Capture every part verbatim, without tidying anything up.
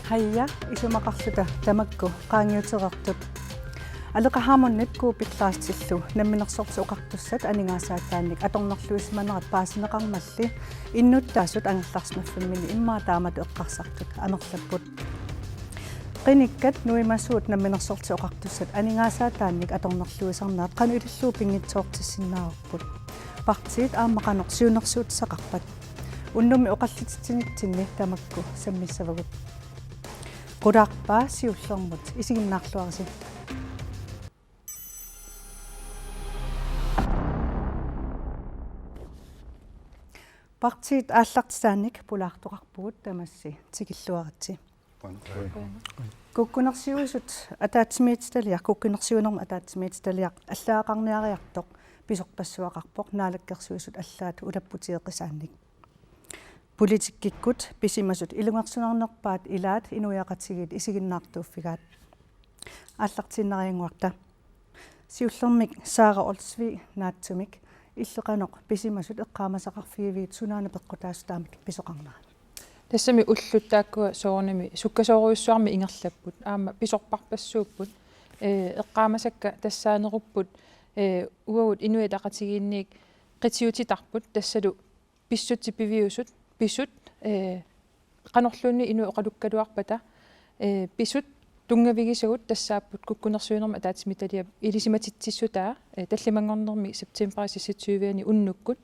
Haja, isumaqarluta tamakku qaangiutereertut. Aleqa Hammondip Kuupik Kleistillu Namminersorlutik Oqartussat aningaasaataannik atornerluisimanerat paasineqarmalli innuttaasut angerlarsimaffimmini immaqa taamatut eqqarsartut amerlapput. Qinikkat nuimasuut Namminersorlutik Oqartussat aningaasaataannik atornerluisarnerat qanoq ilillugu pinngitsoortissinnaavarput? Partiit aamma qanoq siunnersuutissaqarpat? Unnummi oqallititsinitsinni tamakku sammissavagut. Qulaarpaa siullermut, isiginnaarluarisi. Partiit aallartitaannik pulaartoqarpugut, tamassi tikilluaritsi. Kukkunersiuisut ataatsimiititaliaq, kukkunersiuinermut ataatsimiititaliaq allagaqarniariartoq pisorpassuaqarpoq Naalakkersuisut allaat ulapputigeqisaannik. Politikkikkut pisimasut ilungersunarnerpaat ilaat inuiaqatigiit isiginnaartuuffigaat. Aallartiinnariannguarta. Siullermik Sara Olsvig, naatsumik, illit qanoq pisimasut eqqaamasaqarfigiviit, sunaana peqqutaasut taamatut pisoqarnerat? Tassami ullut taakkua soorunami sukkasoorujussuarmik ingerlapput, aamma pisorparpassuupput, ee, eqqaamasakka tassaanerupput, ee, uagut Inuit Ataqatigiinniit qitiutitarput, tassalu pissutsit piviusut, pisut, ee, qanorluunniit inuit oqalukkaluarpata, ee, pisut tunngavigisagut tassaapput kukkunersiuinermut ataatsimiititaliap ilisimatitsissutaa, ee, tallimanngornermi septembarip seksogtyve-ani unnukkut.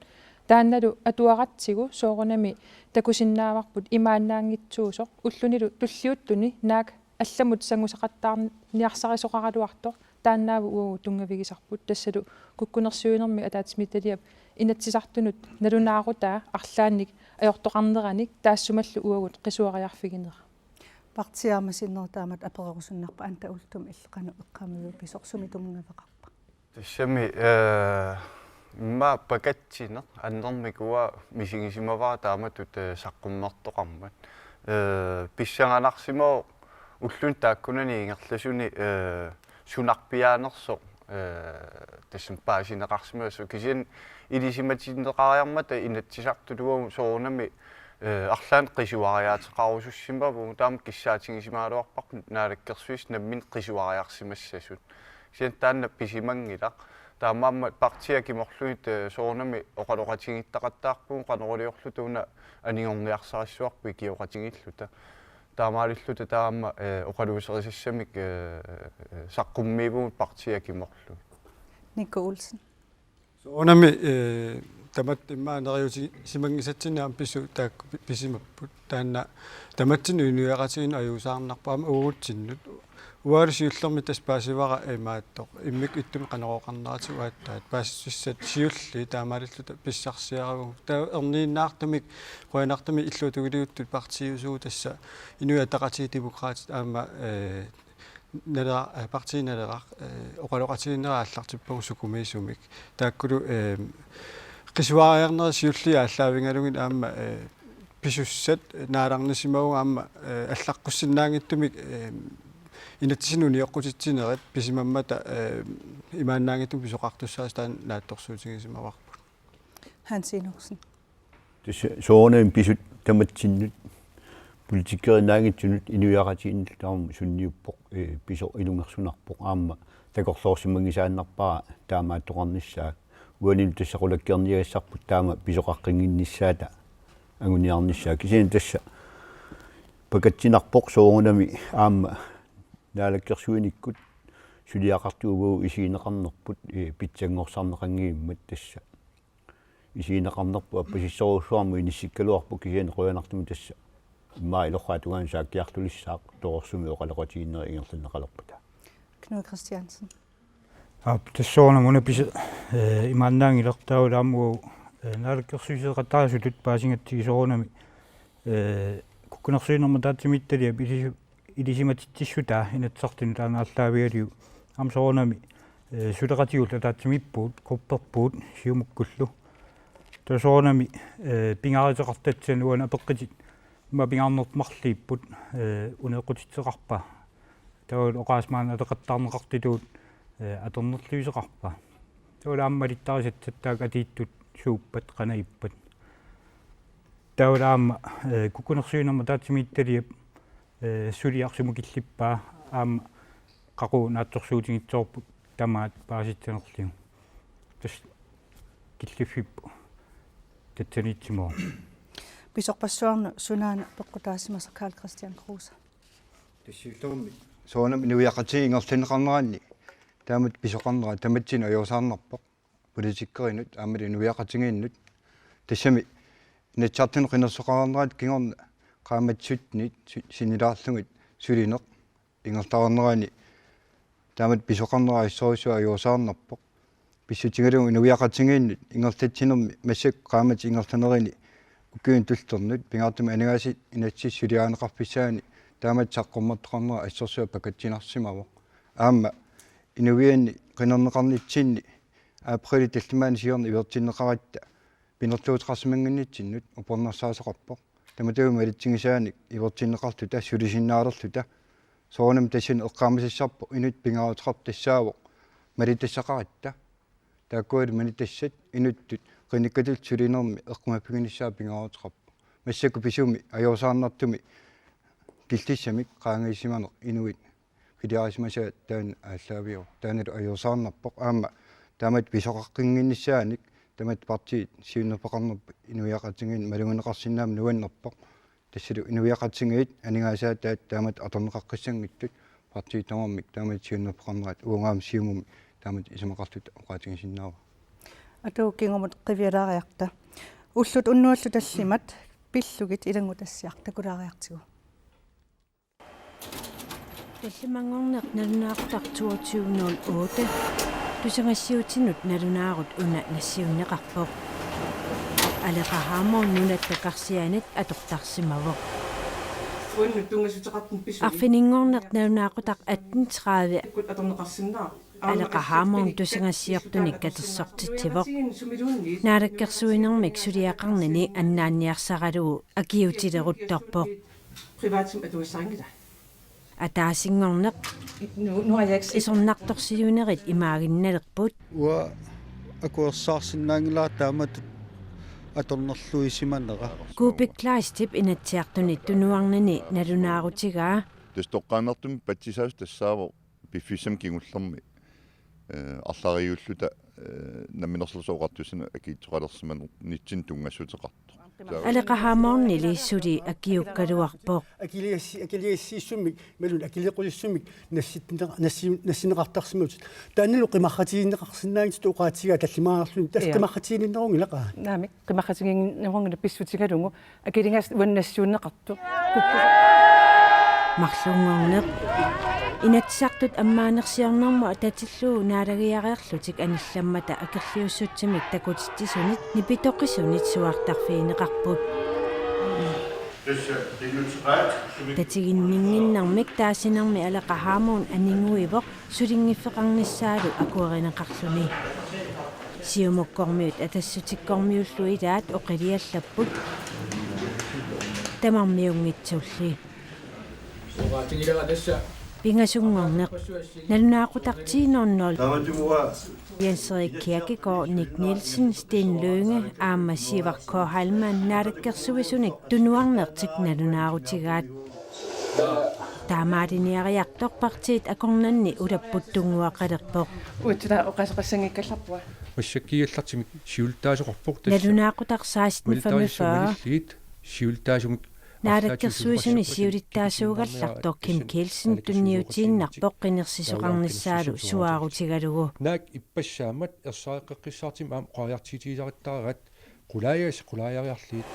Taannalu atuaratsigu soorunami takusinnaavarput imaannaanngitsuusoq, ullunilu tulliuttuni naak allamut sangusaqattaarniarsarisoqaraluartoq, taannaavoq uagut tunngavigisarput, tassalu kukkunersiuinermi ataatsimiititaliap Inatsisartunut nalunaarutaa arlaannik ajortoqarneranik taassumalu uagut qisuariarfiginera. Partiit aamma sinneri taamatut apererusunnarput, Anda Uldum, illit qanoq eqqaamaviuk, pisoq sumi tunngaveqarpa? Tassami, ee, immaqa pakatsineq annermik uanga misigisimavara taamatut, ee, saqqummertoqarmat. Ee, pissanganarsimavoq ulluni taakkunani ingerlasuni, ee, sunarpiaanersoq, ee, tassami paasineqarsimasoq, kisianni ilisimatinneqariarmata Inatsisartut uagut soorunami, ee, arlaannik qisuariaateqarusussimavugut, taama kissaatigisimagaluarparput Naalakkersuisut namminneq qisuariarsimassasut. Kisianni taanna pisimanngilaq. Taamaammat partiit akimorlugit, ee, soorunami oqaloqatigiittaqattaarpugut, qanoq iliorluta una anigorniarsarissavarput ikioqatigiilluta. Taamaalilluta taama, ee, oqaluuserisassamik, ee, ee, saqqummiivugut partiit akimorlugit. Nico Olsen. Soorunami, ee, tamatta immaqa neriuutisimanngisatsinni aamma pisut taakku pi-, pisimapput. Taanna tamatsinnut inuiaqatigiinnut ajuusaarnarpoq aamma uagutsinnut. Uangalu siullermik tassa paasivara imaattoq, immikkut ittumik qanoq oqarneratigut aatsaat, paasissutissat siulliit, taamaalilluta pissarsiaravugut. Taava erniinnaartumik, qujanartumik illuatungiliuttut partiiusugut, tassa Inuit Ataqatigiit, Demokraatit aamma, ee, Naleraq, ee, Partii Naleraq, ee, oqaloqatigiinnerat aallartippagu sukumiisumik. Taakkulu, ee, qisuariarnerit siulliit aallaavigalugit aamma, ee, pisussat naalarnisimavagut aamma, ee, allaqqussinnaanngitsumik, ee, inatsisinut unioqqutitsinerit pisimammata, ee, imaannaanngitsumik pisoqartussaasut taanna naatsorsuutigisimavarput. Hans Enoksen. Tassa soorunami pisut tamatsinnut, politikkerinnaanngitsunut inuiaqatigiinnullu tamarmik sunniuppoq, ee, pisoq ilungersunarpoq, aamma takorloorsimanngisaannarpara taamaattoqarnissaa. Uanilu tassa qulakkeerniagassarput taama pisoqaqqinnginnissaata anguniarnissaa. Kisianni tassa pakatsinarpoq soorunami aamma naalakkersuinikkut suliaqartut uagut isigineqarnerput, ee, pitsanngorsarneqanngivimmat, tassa isigineqarnerput appasissorujussuarmik inissikkaluarpoq, kisianni qujanartumik tassa immaqa ilorraap tungaanut saakkiartulissaaq torersumik oqaloqatigiinnerit ingerlanneqalerpata. Knud Kristiansen. Aap, tassa soorunami una pis-, ee, imaannaanngilaq, taavalu aamma uagut, ee, naalakkersuisoqataasutut paasigatsigu soorunami, ee, kukkunersiuinermut ataatsimiititaliap ilis-, ilisimatitsissutaa Inatsisartunut taanna aallaavigalugu aamma soorunami, ee, suleqatigut ataatsimiippugut, grupperpugut Siumukkullu. Taava soorunami, ee, pingaaruteqartassat uani apeqqutit immaqa pingaarnerput marluupput, ee, uneeqqutitseqarpa. Taavalu oqaaseq maani ateqattaarneqartutut, ee, atornerluisoqarpa. Taavalu aamma malittarisassat taakku atuuttut suuppat, qanoq ippat. Taavalu aamma, ee, kukkunersiuinermut ataatsimiititaliap, Ee, suliaq sumut killippaa aamma qaqugu naatsorsuutigissavarput tamaat paasissanerlugu. Tassa killiffipput tassaniitsimavoq. Pisorpassuarnut sunaana peqqutaasimasoq, Karl-Kristian Kruse? Tassuullumi soorunami inuiaqatigiit ingerlanneqarneranni taamatut pisoqarnera tamatsinnut ajuusaarnarpoq. Politikerinut aammalu inuiaqatigiinnut. Tassami Inatsisartunut qinersisoqarnerata kingorna qaammatit syttenit su-, sinnilaarlugit sulineq ingerlaarnerani taamatut pisoqarnera assorsuaq ajuusaarnarpoq. Pissutigalugu inuiaqatigiinnut ingerlatsinermi massakkut qaammatip ingerlanerani ukiuni tulliuttuni pingaartumik aningaasat inatsisit suliarineqarfissaanni taamatut saqqummertoqarnera assorsuaq pakatsinarsimavoq. Aamma inuianni qinerneqarnitsinni apriilip tallimaanni siorna ivertinneqaratta pinerluuteqarsimannginnitsinnut upernarsaasoqarpoq. Tamatuma malitsigisaanik ivertinneqarluta sulisinnaalersuluta. Soorunami tassani eqqaamasassarput inuttut pingaaruteqartoq tassaavoq malitassaqaratta. Taakkualu malitassat inuttut qinikkatut sulinermi eqqumaffiginissaa pingaaruteqarpoq. Massakkut pisumi ajuusaarnartumi killissamik qaangiussimaneq inuit piliarisimasaat taanna aallaaviuvoq. Taannalu ajuusaarnarpoq aamma taamatut pisoqaqqinnginnissaanik taamatut partiit siunnerfeqarnerput inuiaqatigiinni malugineqarsinnaammat nuannerpoq. Tassalu inuiaqatigiit aningaasaataat taamatut atorneqaqqissanngitsut partiit tamarmik taamatut siunnerfeqarnerat uangaammi Siumumi taamatut isumaqarluta oqaatigisinnaavara. Atuukkut kingumut qivialaariarta. Ullut unnuallu tallimat pillugit ilanngutassiaq takulaariartigu. Tallimanngorneq nalunaaqutaq toogtyve nul otte tusagassiuutinut nalunaarut una nassiunneqarpoq. Aleqa Hammond nunatta karsianit atortarsimavoq. Arfininngorneq nalunaaqutaq atten tredive Aleqa Hammond tusagassiortunik katersortitsivoq. Naalakkersuinermik suliaqarnini annaanniarsaralugu akiuutileruttorpoq. Ataasinngorneq isornartorsiuinerit imaaginnalerput. Uanga akuersaarsinnaanngilara taamatut atornerluisimanera. Kuupik Kleistip Inatsisartuni tunuarnini nalunaarutigaa. Tassa toqqaannartumik patsisaasut tassaavoq piffissami kingullermi, eh, arlariulluta, eh, Namminersorlutik Oqartussatsinni akiitsoqalersimanitsinni tunngassuteqartoq. Aleqa Hammondili suli akiukkaluarpoq. Akiligassi-, akiligassiissummik, imaluunniit akileqqussumik nassittine-, nassi-, nassinneqartarsimavutit. Taannalu qimarratigineqarsinnaanngitsutut oqaatigaa tallimaarluni. Tassa Ja. Qimarratigineqarunngilaq. Naamik, qimarratigineqarunngilaq pissutigalugu. Akiligassat uannut nassiunneqartut. Marlunngorneq. Inatsisartut ammaanersiornermut atatillugu naalagiareerlutik anillammata akerliussutsimik takutitsisunit nipitoqisunit suaartarfigineqarput. Tatiginninnginnermik taasinermi Aleqa Hammond aninguivoq sulinngiffeqarnissaalu akuerineqarluni. Siumukkormiut Atassutikkormiullu ilaat oqiliallapput. Tamarmiunngitsulli. Pingasunngorneq. Nalunaaqutaq ti nul nul. Jens Erik Kirkegaard, Nick Nielsen, Sten Lynge aamma Sivert K. Heilmann Naalakkersuisunik tunuarnertik nalunaarutigaat. Taamaaliniariartoq partiit akornanni ulapput tunnguaqalerpoq. Uatsila oqaaseqassanngikkallarpunga. Massakkiallartimik siulittaasoqarpoq tassa. Nalunaaqutaq seksten femogfyrre. Malilliit siulittaasumik Naalakkersuisuni siulittaasuugallartoq Kim Kielsen tunniutiinnarpoq qinersisoqarnissaalu suaarutigalugu. Naak ippassaammat ersareqqeqqissaartumik aamma oqariartuutigisarittaraat qulaajas-, qulaajariarlutit.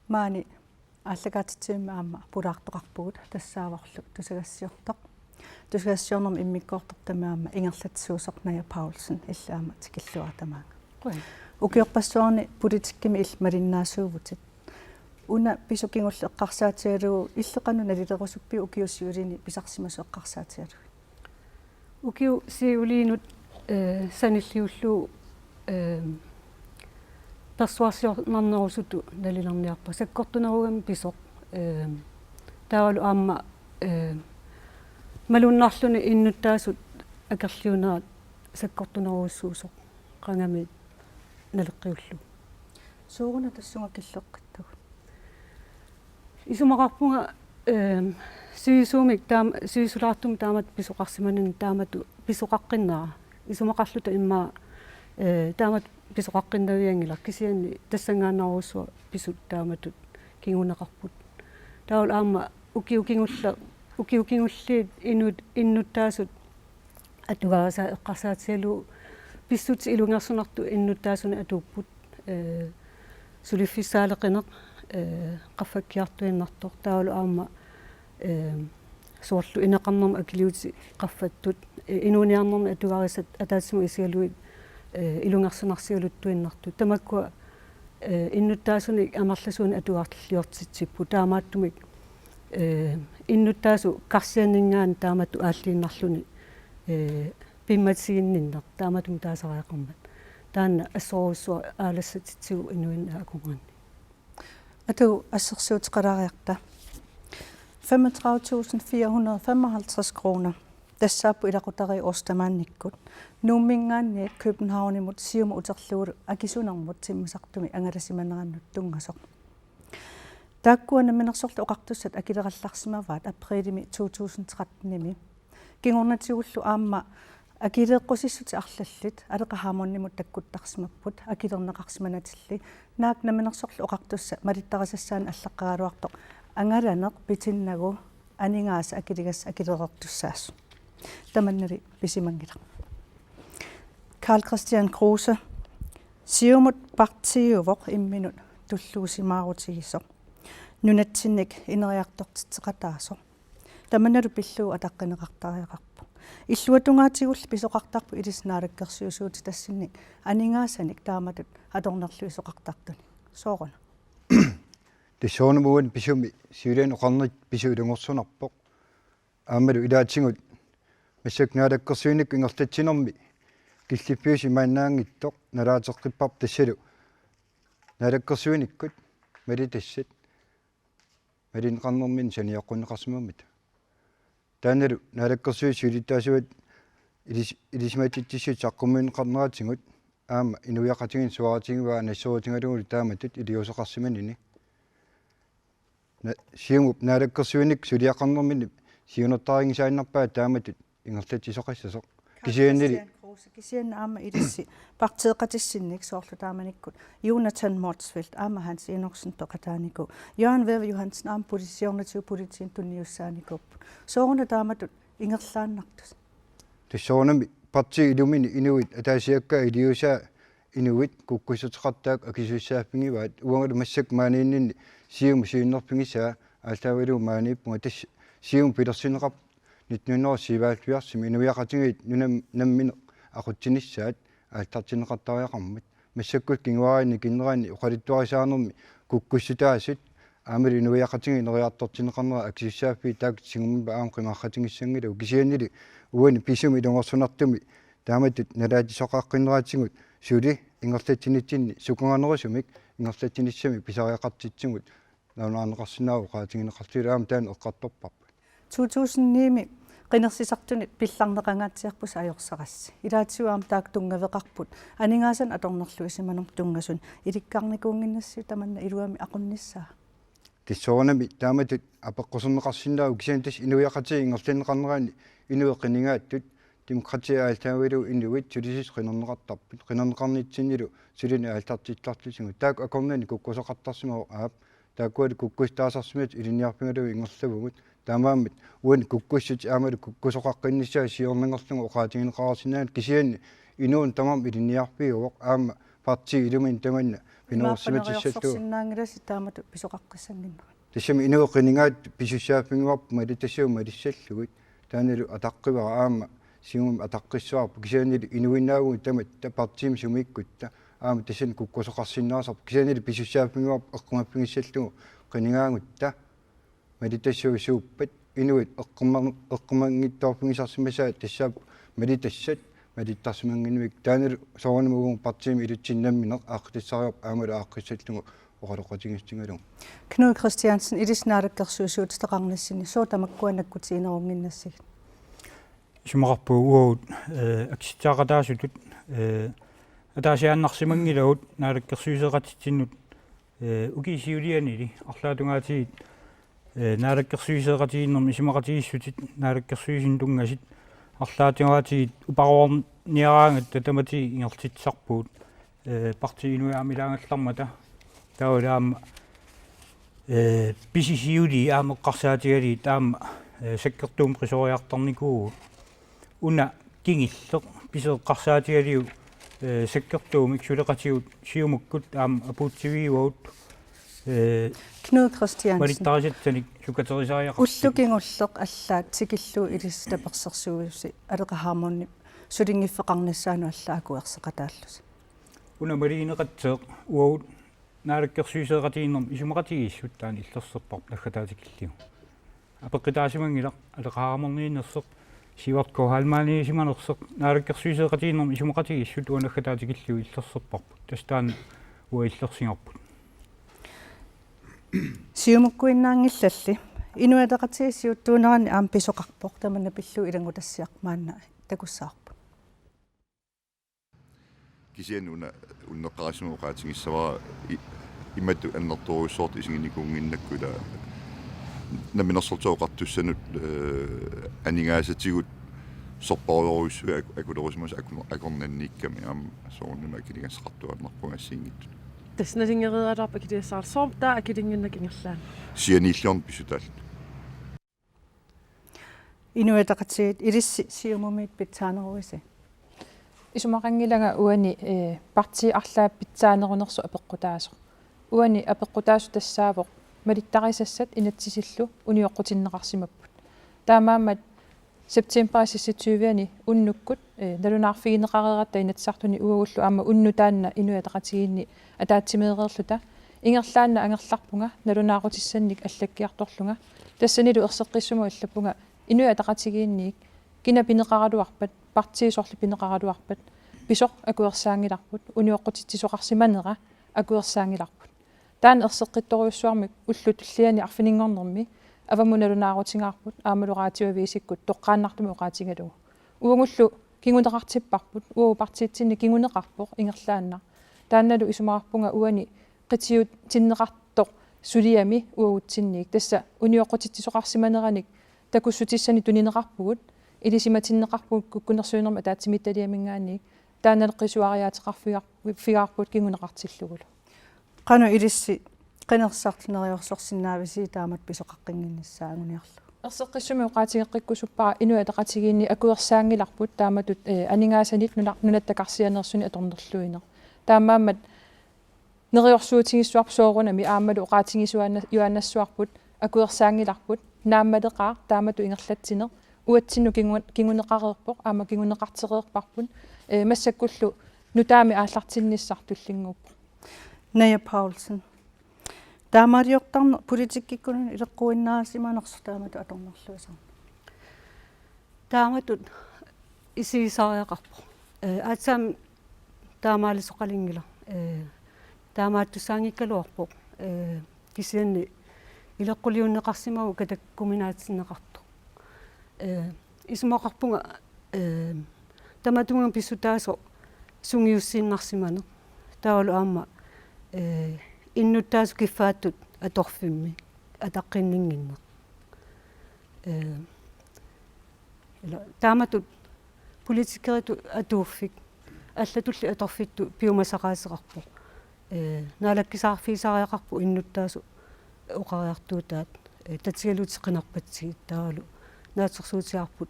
Maani aallakaatitsivimmi aamma pulaartoqarpugut tassaavorlu tusagassiortoq. Tusagassiornermi immikkoortortami aamma ingerlatsisuusoq Naja Paulsen, illit aamma tikilluarit tamaanga. Qujan. Ukiorpassuarni politikkimi illit malinnaasuuvutit. Una pisoq kingulleq eqqarsaatigalugu illit qanoq nalilerusuppiuk ukiup siuliini pisarsimasoq eqqarsaatigalugit? Ukiup siuliinut, eh, sanilliullugu, eh, persuarsiornarnerusutut nalilerniarpunga, sakkortunerugami pisoq, eh, taavalu aamma, eh, malunnarluni innuttaasut akerliunerat sakkortunerujussuusoq qangami naleqqiullugu. Sooruna tassunga killeqqittugut? Isumaqarpunga, ehm, sivisuumik taam-, sivisulaartumik taamatut pisoqarsimanani taamatut pisoqaqqinnera. Isumaqarluta immaqa, eh, taamatut pisoqaqqinnavianngilaq kisianni tassanngaannarujussuaq pisut taamatut kinguneqarput. Taavalu aamma ukiut kingulleq, ukiut kingulliit inut-, innuttaasut atugarisai eqqarsaatigalugu pissutsit ilungersunartut innuttaasunik atuupput, eh, suliffissaaleqineq, eh, qaffakkiartuinnartoq taavalu aamma, eh, soorlu ineqarnermut akiliutit qaffattut, eh, inuuniarnermi atugarisat ataatsimut isigalugit, eh, ilungersunarsigaluttuinnartut. Tamakkua, eh, innuttaasunik amerlasuunik atugarliortitsipput taamaattumik, eh, innuttaasut karsianninngaanniit taamatut aalliinnarluni, eh, pimmatiginninneq taamatut taasariaqarmat. Taanna assorujussuaq aalassatitsigu inuinnut akornanni. Atu assersuuteqalaariarta. Femogtredive tusind fire hundrede femoghalvtreds kroner. Tassaapput ilaqutariit Ostamaannikkut. Nuumminngaanniit Københavnimut Siumut uterlugulu akisunermut timmisartumi angalasimanerannut tunngasoq. Taakkua Namminersorlutik Oqartussat akilerallarsimavaat aprilimi to tusind tretten-imi. Kingornatigullu aamma akileeqqusissutit arlallit Aleqa Hammondimut takkuttarsimapput akilerneqarsimanatilli. Naak Namminersorlutik Oqartussat malittarisassaanik allaqqagaluartoq angalaneq pitinnagu aningaasat akiligassat akilereertussaasut. Tamannali pisimanngilaq. Karl-Kristian Kruse, Siumut partiiuvoq imminut tulluusimaarutigisoq. Nunatsinnik ineriartortitseqataasoq. Tamannalu pillugu ataqqineqartariaqarpoq. Illuatungaatigulli pisoqartarpoq ilissi naalakkersuisuutitassinnik aningaasanik taamatut atornerluisoqartartunik. Sooruna? Tassa soorunami uani pisumi siuliani oqarnerit pisut ilungersunarpoq. Aammalu ilaatigut massakkut naalakkersuinikkut ingerlatsinermi killiffiusoq imaannaanngitsoq nalaateqqipparput tassalu naalakkersuinikkut malitassat malinneqarnerminni saniaqqunneqarsimammata. Taannalu naalakkersuisut siulittaasuat ilis-, ilisimatitsissutit saqqummiunneqarneratigut aamma inuiaqatigiinni suaatigivaa nassuerutigalugulu taamatut iliuuseqarsimanini. Na-, Siumup naalakkersuinikkut suliaqarnermini siunertarinngisaannarpaa taamatut ingerlatsisoqassasoq. Kisiannili Kristian Kruse, kisianni aamma ilissi partiiqatissinnik soorlu taamanikkut Jonathan Motzfeldt aamma Hans Enoksen peqataanikuupput. Jørgen Wæver Johansen aamma politi-, siornatigut politiinut tunniussaanikuupput. Sooruna taamatut ingerlaannartusi? Tassa soorunami partiit ilumini inuit ataasiakkaat iliuusaat inuit kukkussuteqartakkut akisussaaffigivaat, uangalu massakkut maaniinninni Siumup siunnerfigisaa aallaavigalugu maaniippunga. Tassa Siumut pilersinneqarpoq nitten hundrede syvoghalvfjerdsimi inuiaqatigiit nunap nammineq aqutsinissaat aallartinneqartariaqarmat. Massakkut kinguaariinni kinnerani oqaluttuarisaanermi kukkussutaasut aammalu inuiaqatigiit ineriartortinneqarnerat akisussaaffiit taakku tigummippat aamma qimaqqatigissanngilagut, kisiannili uani pisumi ilungersunartumi taamatut nalaatisoqaqqinneratigut suli ingerlatsinitsinni sukanganerusumik ingerlatsinissamik pisariaqartitsigut nalunaarneqarsinnaavoq oqaatigineqarlugit, aamma taanna eqqartorparput. To tusind ni-mi qinersisartunit pillarneqangaatsiarpusi ajorsarassi. Ilaatigut aamma taakku tunngaveqarput aningaasanik atornerluisimanermut tunngasunik. Ilikkarnikuunnginnassiuk tamanna iluamik aqunnissaa? Tassa soorunami taamatut apeqquserneqarsinnaavoq, kisianni tassa inuiaqatigiit ingerlanneqarneranni inuit qinigaattut, demokrati aallaavigalugu inuit sulisut qinerneqartarput, qinerneqarnitsinnilu sulineq aallartittarlutigu. Taakku akornanni kukkusoqartarsimavoq, aap, taakkualu kukkussutaasarsimasut ilinniarfigalugu ingerlavugut. Taamaammat uani kukkussutit aammalu kukkusoqaqqinnissaat siornanngorlugu oqaatigineqarsinnaanngilaq, kisianni inuuneq tamarmi ilinniarfiuvoq aamma partiit iluminni tamanna pinoorsimatissallugu. Imaappaneriorsorsinnaanngilassi taamatut pisoqaqqissannginnerat? Tassami inuit qinigaattut pisussaaffigivarput malitassavut malissallugit. Taannalu ataqqivara aamma Siumumi ataqqissavarput, kisiannili inuinnaavugut tamatta partiimi sumiikkutta aamma tassani kukkusoqarsinnaasarput, kisiannili pisussaaffigivarput eqqumaffigissallugu qinigaagutta malitassavut suuppat, inuit eqqumar-, eqqumanngitsoorfigisarsimasaat tassaapput malitassat malittarsimannginnamik. Taannalu soorunami uagut partiimi ilutsinni nammineq aaqqissaarivarput aammalu aaqqissallugu oqaloqatigiissutigalugu. Knud Kristiansen, ilissi naalakkersuisuuteqarnissinni sooq tamakkua nakkutiginerunnginnassigit? Isumaqarpunga uagut, eh, akussuteqataasutut, eh, ataasiaannarsimanngilagut naalakkersuisoqatitsinnut, eh, ukiup siulianili arlaatigut Ee, naalakkersuisoqatigiinnermi isumaqatigiissutit naalakkersuisunut tunngasut arlaatigut uparuarniaraangatta tamatigut ingerlatsisarpugut. Ee, partiit inuit aamma ilaagallarmata. Taavalu aamma, ee, pisut siuliit aamma eqqarsaatigalugit aamma, ee, sakkortuumik qisoriartornikuuvugut. Una kingulleq pisut eqqarsaatigalugu, ee, sakkortuumik suleqatigut Siumukkut aamma apuutsivigivagut, ee, Knud Kristiansen. Malittarisatsanik sukaterisariaqarpugut. Ulloq kingulleq allaat tikillugu ilissi tapersersuisi Aleqa Hammondip sulinngiffeqarnissaanut allaat akuerseqataallusi. Una maligineqassaaq uagut naalakkersuisoqatigiinnermi isumaqatigiissut taanna illersorparput naggataata tikillugu. Apeqqutaasimanngilaq Aleqa Hammondimiinnersoq, Sivert K. Heilmannisimanersoq, naalakkersuisoqatigiinnermi isumaqatigiissut uanga naggataata tikillugu illersorparput. Tassa taanna uagut illersorparput. Siumukkuinnaanngillalli. Inuit Ataqatigiit siuttuunerani aamma pisoqarpoq, tamanna pillugu ilanngutassiaq maanna takussavarput. Kisianni una unneqqarissumik oqaatigissavara i-, imatut annertoorujussuartut isiginikuunnginnakku, ila Namminersorlutik Oqartussanut, ee, aningaasatigut sorpassuarujussuit ak-, akulerusimasut akun-, akornanniikkami aamma soorunami akiligassaqartuaannarpunga assigiinngitsut. Tassa nalunngereeraluarpoq akiligassaqartoq. Soormi taava akilinnginnakku ingerlaannaq? Sianiilliorneq pissutaallutik. Inuit Ataqatigiit, ilissi Siumumiit pitsaaneruisi? Isumaqanngilanga uani, ee, partiit arlaat pitsaanerunersoq apeqqutaasoq. Uani apeqqutaasoq tassaavoq malittarisassat inatsisillu unioqqutinneqarsimapput. Taamaammat september seksogtyve-ani unnukkut, ee, nalunaarfigineqareeratta Inatsisartuni uagullu aamma unnuk taanna Inuit Ataqatigiinni ataatsimeereerluta. Ingerlaannaq angerlarpunga nalunaaqutissannik allakkiartorlunga. Tassanilu erseqqissumik allappunga Inuit Ataqatigiinniit kina pineqaraluarpat, partiit sorliit pineqaraluarpat, pisoq akuersaanngilarput, unioqqutsitsisoqarsimanera akuersaanngilarput. Taanna erseqqittorujussuarmik ullut tulliani arfininngornermi avammut nalunaarutingaarput aammalu Radioavisikkut toqqaannartumik oqaatigalugu. Uagullu kinguneqartipparput, uagut partiitsinni kinguneqarpoq ingerlaannaq. Taannalu isumaqarpunga uani qitiutinneqartoq suliami uagutsinniit. Tassa unioqqutsitsisoqarsimaneranik takussutissanik tunineqarpugut, ilisimatinneqarpugut kukkunersiuinermut ataatsimiititaliaminngaanniit, taannalu qisuariaateqarfigaar-, figaarput kinguneqartillugulu. Qanoq ilissi qinersisartut neriorsorsinnaavisi taamatut pisoqaqqinnginnissaa anguniarlugu? Erseqqissumik oqaatigeqqikkusuppara Inuit Ataqatigiinni akuersaanngilarput taamatut, ee, aningaasanik nuna-, nunatta karsianeersunik atornerluineq. Taamaammat neriorsuutigissavarput soorunami aammalu oqaatigisuaanna-, -juaannassavarput akuersaanngilarput, naammaleqaaq taamatut ingerlatsineq, uatsinnut kingu-, kinguneqareerpoq aamma kinguneqartereerparput, ee, massakkullu nutaamik aallartinnissaq tullinnguuppoq. Naja Paulsen. Taamaaliortarneq politikkikkunani ileqquinnaasimanersoq taamatut atornerluisarneq? Taamatut isigisariaqarpoq. Ee, aatsaammi taamaalisoqalinngilaq. Ee, taamaattussaanngikkaluarpoq. Ee, kisianni ileqquliunneqarsimavoq katakkuminaatinneqartoq. Ee, isumaqarpunga, ee, tamatumunnga pissutaasoq sungiussiinnarsimaneq. Taavalu aamma, ee, innuttaasut kiffaattut atorfimmi ataqqinninnginneq. Ee, ila taamatut politikeritut atuuffik allatulli atorfittut piumasaqaateqarpoq. Ee, naalakkersuisariaqarpoq innuttaasut oqariartuutaat, ee, tatigalutik qinerpatsigit taavalu naatsorsuutigaarput,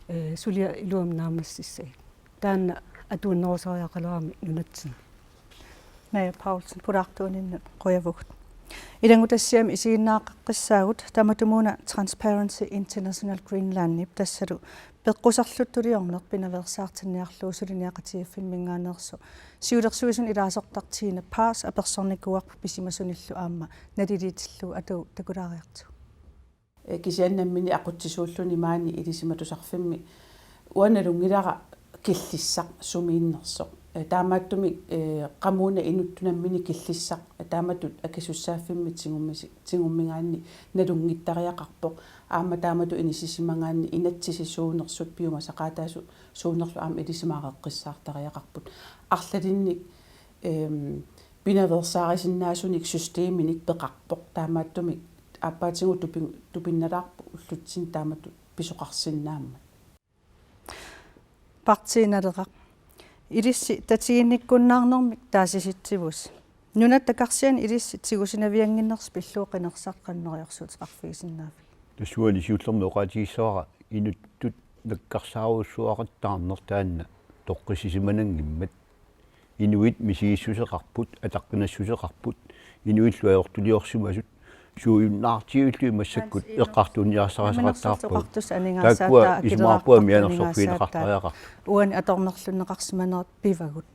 ee, suliaq iluamik naammassissagit. Taanna atuunnerusariaqalerami nunatsinni. Naja Paulsen, pulaartuuninnut qujavugut. Ilanngutassiami isiginnaaqqissinnaavugut tamatumuuna Transparency International Greenlandip tassalu peqquserluttuliorneq pinaveersaartinniarlugu suliniaqatigiiffimminiinngaanneersoq siulersuisuni ilaasortaq Tine Paas apersornikuuarput pisimasunillu aamma naliliitillugu, atuup takulaariartigu. Ee, kisianni nammineq aqutsisuulluni maani Ilisimatusarfimmi uanga nalunngilara killissaq sumiinnersoq. Ee, taamaattumik, ee, qamuuna inuttut nammineq killissaq, ee, taamatut akisussaaffimmit tigummisi-, tigummigaanni nalunngittariaqarpoq. Aamma taamatut inissisimagaanni inatsisisuunersut piumasaqaataasut suunerlu aamma ilisimareqqissaartariaqarput. Arlalinnik, eem, pinaveersaarisinnaasunik systeminik peqarpoq. Taamaattumik Aappaatigut tupin-, tupinnalaarpoq ullutsinni taamatut pisoqarsinnaammat. Partii Naleraq. Ilissi tatiginnikkunnaarnermik taasisitsivusi. Nunatta karsiani ilissi tigusinaviannginnersi pillugu qinersisat qanoq neriorsuuteqarfigisinnaavigit? Tassa uani siullermik oqaatigissavara inuttut nakkarsaarujussuaqattaarneq taanna toqqissisimananngimmat. Inuit misigissuseqarput, ataqqinassuseqarput, inuillu ajortuliorsimasut, suujunnaartivillutik massakkut eqqartuunniarsariaqattaarpagut. Taakkua isumaqarpunga mianersorfigineqartariaqartut. Uani atornerlunneqarsimanerat pivagut.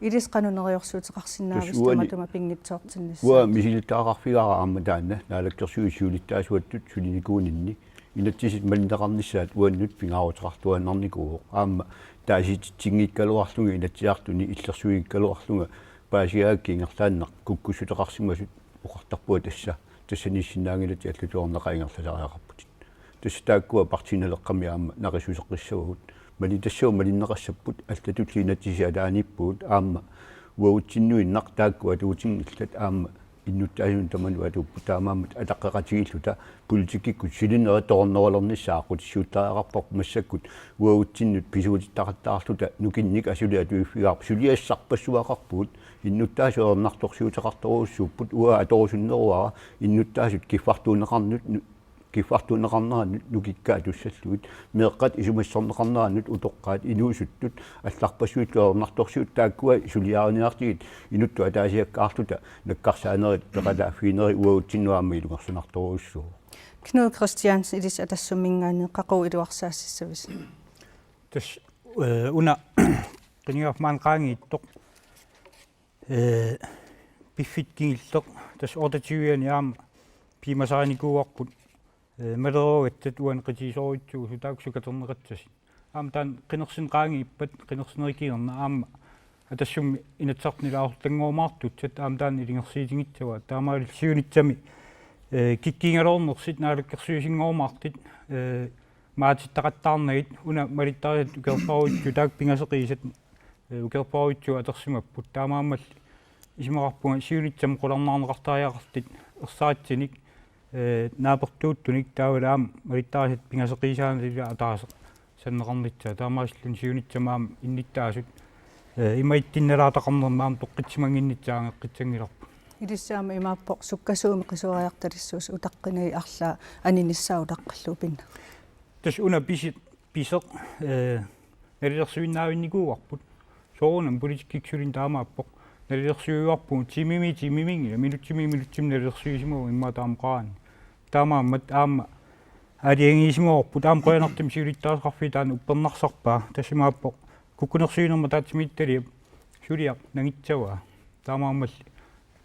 Ilissi qanoq neriorsuuteqarsinnaavisi tamatuma pinngitsoortinnissaat? Uanga misilittagaqarfigaara aamma taanna naalakkersuisut siulittaasuattut sulinikuuninni inatsisit malinneqarnissaat uannut pingaaruteqartuaannarnikuuvoq. Aamma taasititsinngikkaluarlunga Inatsisartuni illersuinngikkaluarlunga paasigaangakkit ingerlaannaq kukkussuteqarsimasut oqartarpunga tassa. Tassaniissinnaanngilatit allatut ajornaqaat ingerlasariaqarputit. Tassa taakkua Partii Naleqqami aamma naqissuseqqissavagut. Malittassavut malinneqassapput, allatulli inatsisit ataaniippugut aamma uagutsinnuinnaq taakku atuutinngillat aamma innuttaasunut tamanut atuupput, taamaammat ataqqeqatigiilluta politikkikkut silinerit toornerulernissaat aqqutissiuuttariaqarparput. Massakkut uagutsinnut pisuutittaqattaarluta nukinnik asuli atuiffigaarput, suliassarpassuaqarpugut, innuttaasut ajornartorsiuteqartorujussuupput, uanga atorusunneruara innuttaasut kiffartuunneqarnut nu-, kiffartuunneqarnerannut nukikkaat tussallugit, meeqqat isumassorneqarnerannut utoqqaat, inuusuttut allarpassuillu ajornartorsiut taakkua suliariniartigit inuttut ataasiakkaarluta nakkarsaanerit peqataaffiginerit uagutsinnut aamma ilungersunartorujussuuvoq. Knud Kristiansen, ilissi Atassumminngaanniit qaqugu iluarsaassavisi? Tassa, eh, una qinigaaffimmik qaangiittoq, eh, piffissaq kingulleq, tassa otteogtyve-ani aamma piumasarinikuuarput, eh, maleruagassat uani qitiusorujussuu sutaakku sukaterneqassasut. Aamma taanna qinersineq qaangiuppat, qinersinerup kingorna aamma Atassummi Inatsisartuni ilaasortanngorumaartussat aamma taanna ilungersuutigissavaa. Taamaalilluta siunissami, eh, kikkuugaluarnersut naalakkersuisinngorumaartut, eh, maatittaqattaarnagit, una malittarisassat ukiorparujussuu taakku pingasoqiisat, eh, ukiorparujussuu atorsimapput. Taamaammallu isumaqarpunga siunissami qularnaarneqartariaqartut ersaritsunik, eh, naapertuuttunik taavalu aamma malittarisassat pingasoqiisaannatillu ataaseq sanneqarnissaa. Taamaasilluni siunissami aamma innuttaasut, eh, imaattunnalaartaqarnermik aamma toqqissimannginnissaanngeqqissanngilarput. Ilissi aamma imaappoq sukkasuumik qisuariartalissuusi utaqqinagit arlaat aninissaat utaqqillugu pinnagu? Tassa una pisi-, pisoq, eh, nalilersuinnaavinnikuuarput. Soorunami politikkikkut sulineq taamaappoq. Nalilersuiuarpugut timimi timimiinngilaq, minutsimi minutsimik nalilersuisimavugut immaqa taama qaanni. Taamaammat aamma aalajangiisimavarput, aamma qujanartumik siulittaasoqarfiit taanna uppernarsarpaa. Tassa imaappoq kukkunersiuinermut ataatsimiititaliap suliaq nangissavaa. Taamaammallu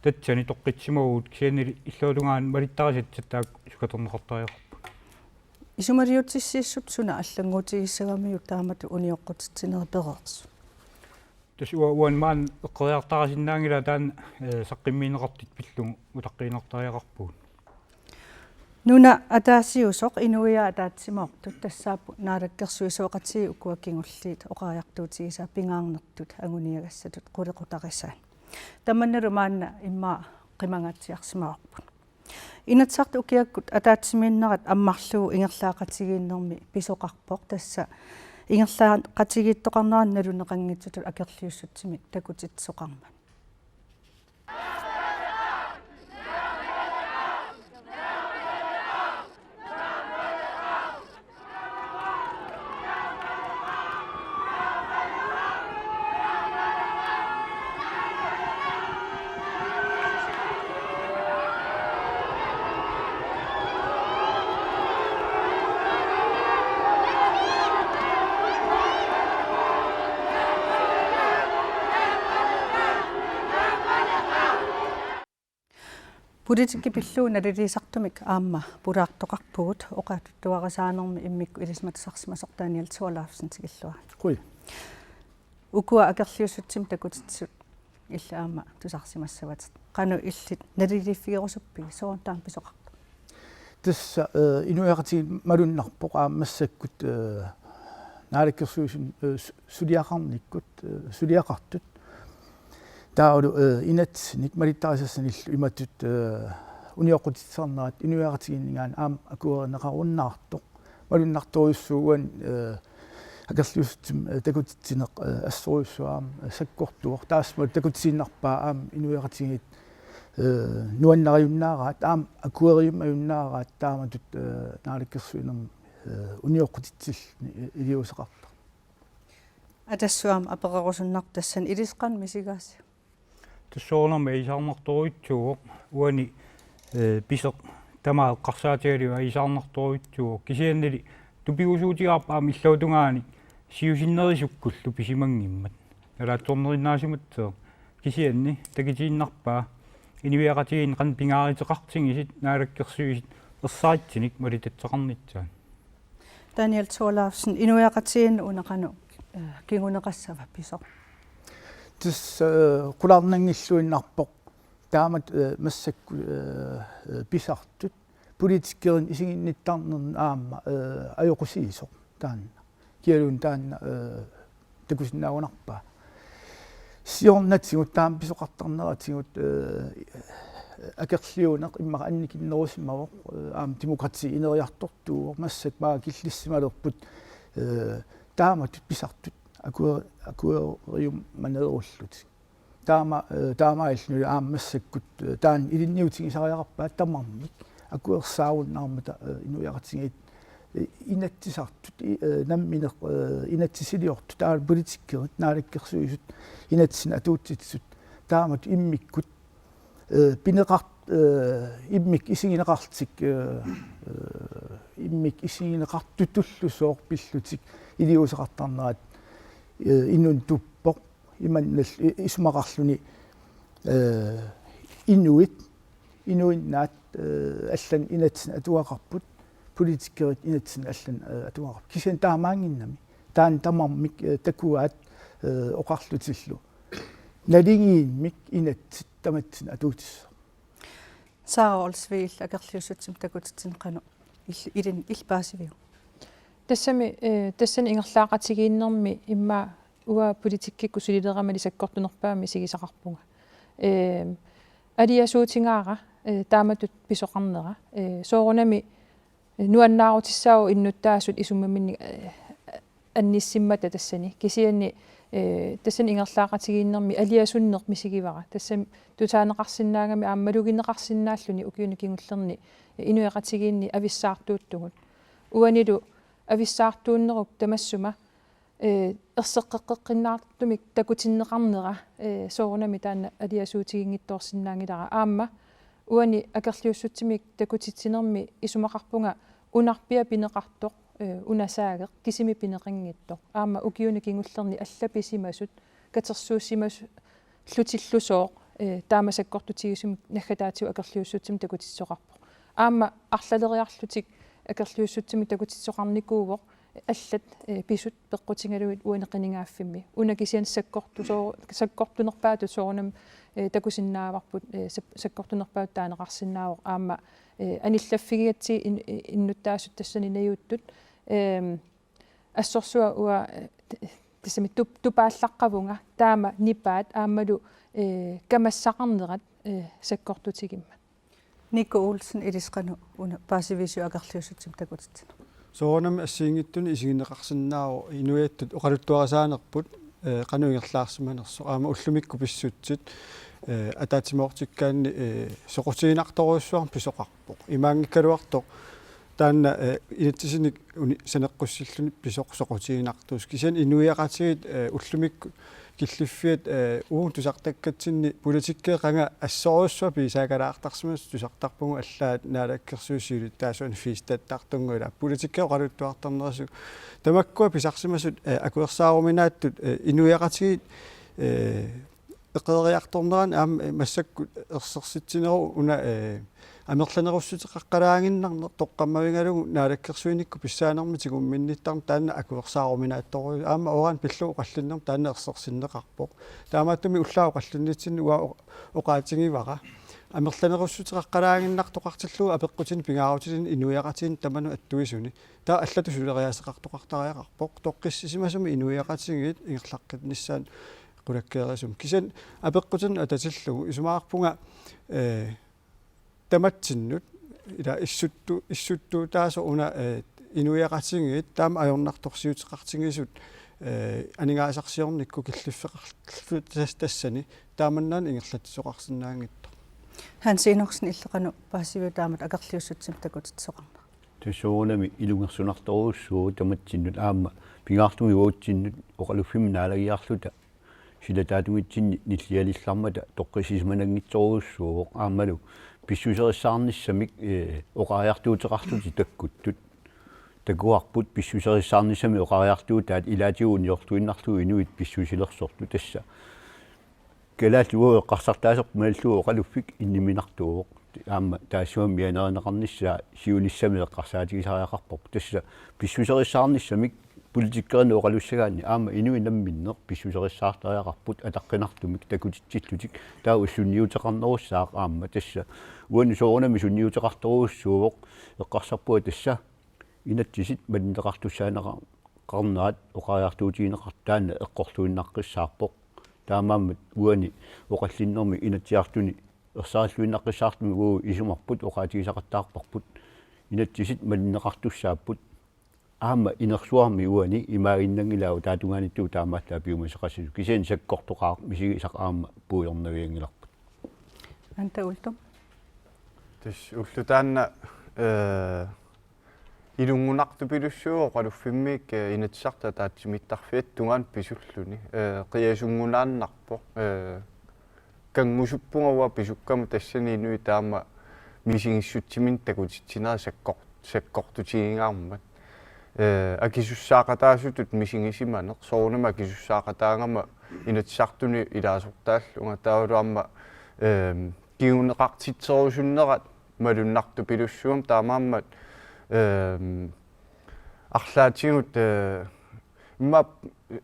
tassani toqqissimavugut, kisiannili illuatungaani malittarisassat taakku sukaterneqartariaqarput. Isumaliutissiissut suna allannguutigissagamiuk taamatut unioqqutitsinerit pereersut? Tassa ua-, uani maani eqqoriartarisinnaanngilaa taanna, eh, saqqummiunneqartut pillugu utaqqiinnartariaqarpugut. Nuna ataasiusoq inuiaat ataatsimoortut tassaapput naalakkersuisooqatigiit ukua kingulliit oqariartuutigisaat pingaarnertut anguniagassatut qulequtarisaat. Tamannalu maanna immaqa qimangaatsiarsimavarput. Inatsisartut ukiakkut ataatsimiinnerat ammarlugu ingerlaaqatigiinnermi pisoqarpoq, tassa ingerlaaqatigiittoqarnerannut naluneqanngitsutut akerliussutsimik takutitsisoqarmat. Politikki pillugu naliliisartumik aamma pulaartoqarpugut, oqaatuttuarisaanermi immikkut ilisimatusarsimasoq Daniel Thorleifsen tikilluarit. Qujan. Ukua akerliussutsimik takutitsisut illit aamma tusarsimassavatit. Qanoq illit naliliiffigerusuppigit, sooruna taama pisoqarpa? Tassa, eh, inuiaqatigiit malunnarpoq aamma massakkut, eh, naalakkersuisuni, eh, su-, suliaqarnikkut, eh, suliaqartut. Taavalu, eh, inatsinik malittarisassanillu imatut, eh, unioqqutissarnerat inuiaqatigiinninngaanniit aamma akuerineqarunnaartoq. Malunnartorujussuuvoq, eh, akerliussutsimik, eh, takutitsineq, eh, assorujussuaq aamma, eh, sakkortuvoq. Taassumalu takutiinnarpaa aamma inuiaqatigiit, eh, nuannariunnaaraat, aamma akueriumajunnaaraat taamatut, eh, naalakkersuinermi, eh, unioqqutitsilluni, eh, iliuuseqartoq. Atassuaq aamma apererusunnarpoq tassani, Ilissi qanoq misigaasiuk? Tassa soorunami ajuusaarnartorujussuuvoq, uani, eh, pisoq tamaat eqqarsaatigalugu ajuusaarnartorujussuuvoq. Kisiannili tupigusuutigaarput aamma illuatungaani siusinnerusukkullu pisimanngimmat. Nalaatsornerinnaasimassuk. Kisianni takutiinnarpaa inuiaqatigiinni qanoq pingaaruteqartigisut naalakkersuisut ersaritsinik malitatseqarnissaat. Daniel Thorleifsen, inuiaqatigiinni una qanoq, eh, kinguneqassava pisoq? Tassa, eh, qularnanngilluinnarpoq taamatut, eh, massakkut, eh, eh, pisartut politikerinut isiginnittarnermut aamma, eh, ajoqusiisoq taanna. Kialuunniit taanna, eh, takusinnaagunarpaa. Siornatigut taama pisoqartarneratigut, eh, akerliuneq immaqa annikinnerusimavoq, eh, aamma demokrati ineriartortuuvoq, massakkut maanga killissimalerput, eh, taamatut pisartut akueri-, akueriumaneerullutik. Taama, eh, taamaalillunilu aamma massakkut, eh, taanna ilinniutigisariaqarpaat tamarmik akuersaarunnaarmata, eh, inuiaqatigiit, eh, inatsisartut, i-, eh, nammineq, eh, inatsisiliortut, taava politikerit, naalakkersuisut, inatsisinnik atuutitsisut, taamatut immikkut, eh, pineqart-, eh, immikkut isigineqarlutik, eh, eh, immikkut isigineqartutullusooq pillutik iliuuseqartarnerat, eh, inunnut tuppoq. Imannak i-, isumaqarluni, eh, inuit, inuinnaat, eh, allanik inatsisinnik atugaqarput, politikerit inatsisinnik allanik, eh, atugaqarput. Kisianni taamaannginnami. Taanna tamarmik, eh, takuaat, eh, oqarlutillu. Naligiimmik inatsit tamatsinnut atuutissaaq. Sara Olsvig, illit akerliussutsimik takutitsineq qanoq il-, ilin-, illit paasiviuk? Tassami, eh, tassani ingerlaaqatigiinnermi immaqa uanga politikkikkut sulileramali sakkortunerpaamik misigisaqarpunga. Eh, aliasuutigaara, eh, taamatut pisoqarnera. Eh, soorunami nuannaarutissaavoq innuttaasut isummaminnik, eh, annissimmata tassani. Kisianni, eh, tassani ingerlaaqatigiinnermi aliasunneq misigivara. Tassami tusaaneqarsinnaagami aamma malugineqarsinnaalluni ukiuni kingullerni, eh, inuiaqatigiinni avissaartuuttugut. Uanilu avissaartuunnerup tamassuma, eh, erseqqeqqeqqinnaartumik takutinneqarnera, eh, soorunami taanna aliasuutiginngitsoorsinnaanngilara. Aamma uani akerliussutsimik takutitsinermi isumaqarpunga unarpiaq pineqartoq, eh, una saageq kisimi pineqanngitsoq. Aamma ukiuni kingullerni allapisimasut, katersuussimasut, -lutillusooq, eh, taama sakkortutigisumik naggataatigut akerliussutsimik takutitsisoqarpoq. Aamma arlaleriarlutik akerliussutsimik takutitsisoqarnikuuvoq allat, eh, pisut peqqutigalugit uani qinigaaffimmi. Una kisianni sakkortusoo-, sakkortunerpaatut soorunami, eh, takusinnaavarput, eh, sap-, sakkortunerpaatut taaneqarsinnaavoq aamma, eh, anillaffigigatsigit in-, innuttaasut tassani najuuttut, ehm, assorsuaq uanga, eh, t-, tassami tup-, tupaallaqqavunga taama nipaat aammalu, eh, kamassaqarnerat, eh, sakkortutigimmat. Nico Olsen, ilissi qanoq una paasivisiuk akerliussutsimik takutitsineq? Soorunami assigiinngitsunik isigineqarsinnaavoq inuiattut oqaluttuarisaanerput, eh, qanoq ingerlaarsimanersoq. Aamma ullumikkut pissutsit, eh, ataatsimoortikkaanni, eh, soqutiginartorujussuarmik pisoqarpoq. Imaanngikkaluartoq taanna, eh, inatsisinik uni-, saneqqussilluni pisoq soqutiginartuusoq. Kisianni inuiaqatigiit, eh, ullumikkut killiffiat, eh, uagut tusartakkatsinni politikkerit qanga assorujussuaq piisaakalaartarsimasut tusartarpugut, allaat naalakkersuisut siulittaasuanik fiistattartunngilaq. Politikkerit oqaluttuartarnerusut tamakkua pisarsimasut, eh, akuersaaruminaatsut, eh, inuiaqatigiit, eh, eqeeriartornerani aamma massakkut ersersitsineruvoq una, eh, amerlanerussuteqaqqalaaginnarneq toqqammavigalugu naalakkersuinikkut pissaanermik tigumminnittarneq taanna akuersaaruminaattorujuuvoq. Aamma uranit pillugu oqallinnermi taanna ersersinneqarpoq. Taamaattumik ullaaq oqallinnitsinni uanga oq-, oqaatigivara amerlanerussuteqaqqalaaginnartoqartillugu apeqqutinik pingaarutilik inuiaqatigiinni tamanut attuisuni. Taava allatut suleriaaseqartoqartariaqarpoq. Toqqissisimasumik inuiaqatigiit ingerlaqqinnissaat qulakkeerisumik. Kisianni apeqqutinik atatillugu isumaqarpunga, eh, Tamatsinnut ila issuttu-, issuttuutaasoq una, eh, inuiaqatigiit taama ajornartorsiuteqartigisut, eh, aningaasarsiornikkut killiffeqarluta tas-, tassani taamannaana ingerlatsisoqarsinnaanngitsoq. Hans Enoksen, illit qanoq paasiviuk taamatut akerliussutsimik takutitsisoqarneq? Tassa soorunami ilungersunartorujussuuvoq tamatsinnut aamma pingaartumik uatsinnut oqaluffimmi naalagiarluta silataatunngitsinni nillialillarmata toqqissisimananngitsorujussuuvoq aammalu pissuserissaarnissamik, eh, oqariartuuteqarlutik takkuttut. Takuarput pissuserissaarnissamik oqariartuutaat ilaatigut niorluinnarlugu inuit pissusilersortut tassa. Kalaallit uagut eqqarsartaaserput malillugu oqaluffik inniminartuuvoq. Aamma taassuma mianerineqarnissaa siunissami eqqarsaatigisariaqarparput. Tassa pissuserissaarnissamik politikkerinik oqalussagaanni aamma inuit namminneq pissuserissaartariaqarput ataqqinartumik takutitsillutik, taava ullunniuteqarnerussaaq aamma. Tassa uani soorunami sunniuteqartorujussuuvoq, eqqarsarpunga tassa inatsisit malinneqartussaaneqarnerat oqariartuutigineqartoq taanna eqqorluinnaqqissaarpoq. Taamaammat uani oqallinnermi Inatsisartuni ersarilluinnaqqissaartumik uagut isumarput oqaatigisaqattaarparput. Inatsisit malinneqartussaapput. Aamma inersuarmi uani imaaginnanngilaat ataatungaaniittugut taamaallaat piumasoqassasoq. Kisianni sakkortoqaaq, misigisaq aamma puigornavianngilarput. Anda Uldum. Tassa ulloq taanna, eh, ilunngunartupilussuuvoq oqaluffimmiit, eh, Inatsisartut ataatsimiittarfiata tungaanut pisulluni. Eh, qiasunngunaannarpoq. Eh, kanngusuppunga uanga pisukkama tassani inuit taama misigissutsiminnik takutitsinerat sakkor-, sakkortutigingaarmat. Eh, akisussaaqataasutut misigisimaneq, soorunami akisussaaqataagama Inatsisartuni ilaasortaallunga, taavalu aamma, eh, kinguneqartitserusunnerat malunnartupilussuugami, taamaammat, eh, arlaatigut, eh, immaqa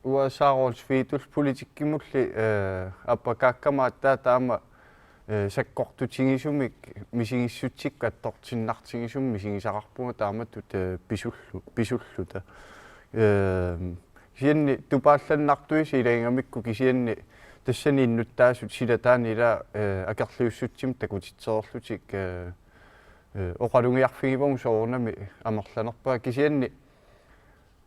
U S A Rolf Wedel politikkimulli, eh, appakaakkama aatsaat taama, eh, sakkortutigisumik misigissutsikkut attortinnartigisumik misigisaqarpunga taamatut, eh, pisullu-, pisulluta. Eh, kisianni tupaallannartuisa ilagigamikku kisianni tassani innuttaasut silataanni ila, eh, akerliussutsimik takutitsereerlutik, eh, eh, oqalugiarfigivagut soorunami amerlanerpaat, kisianni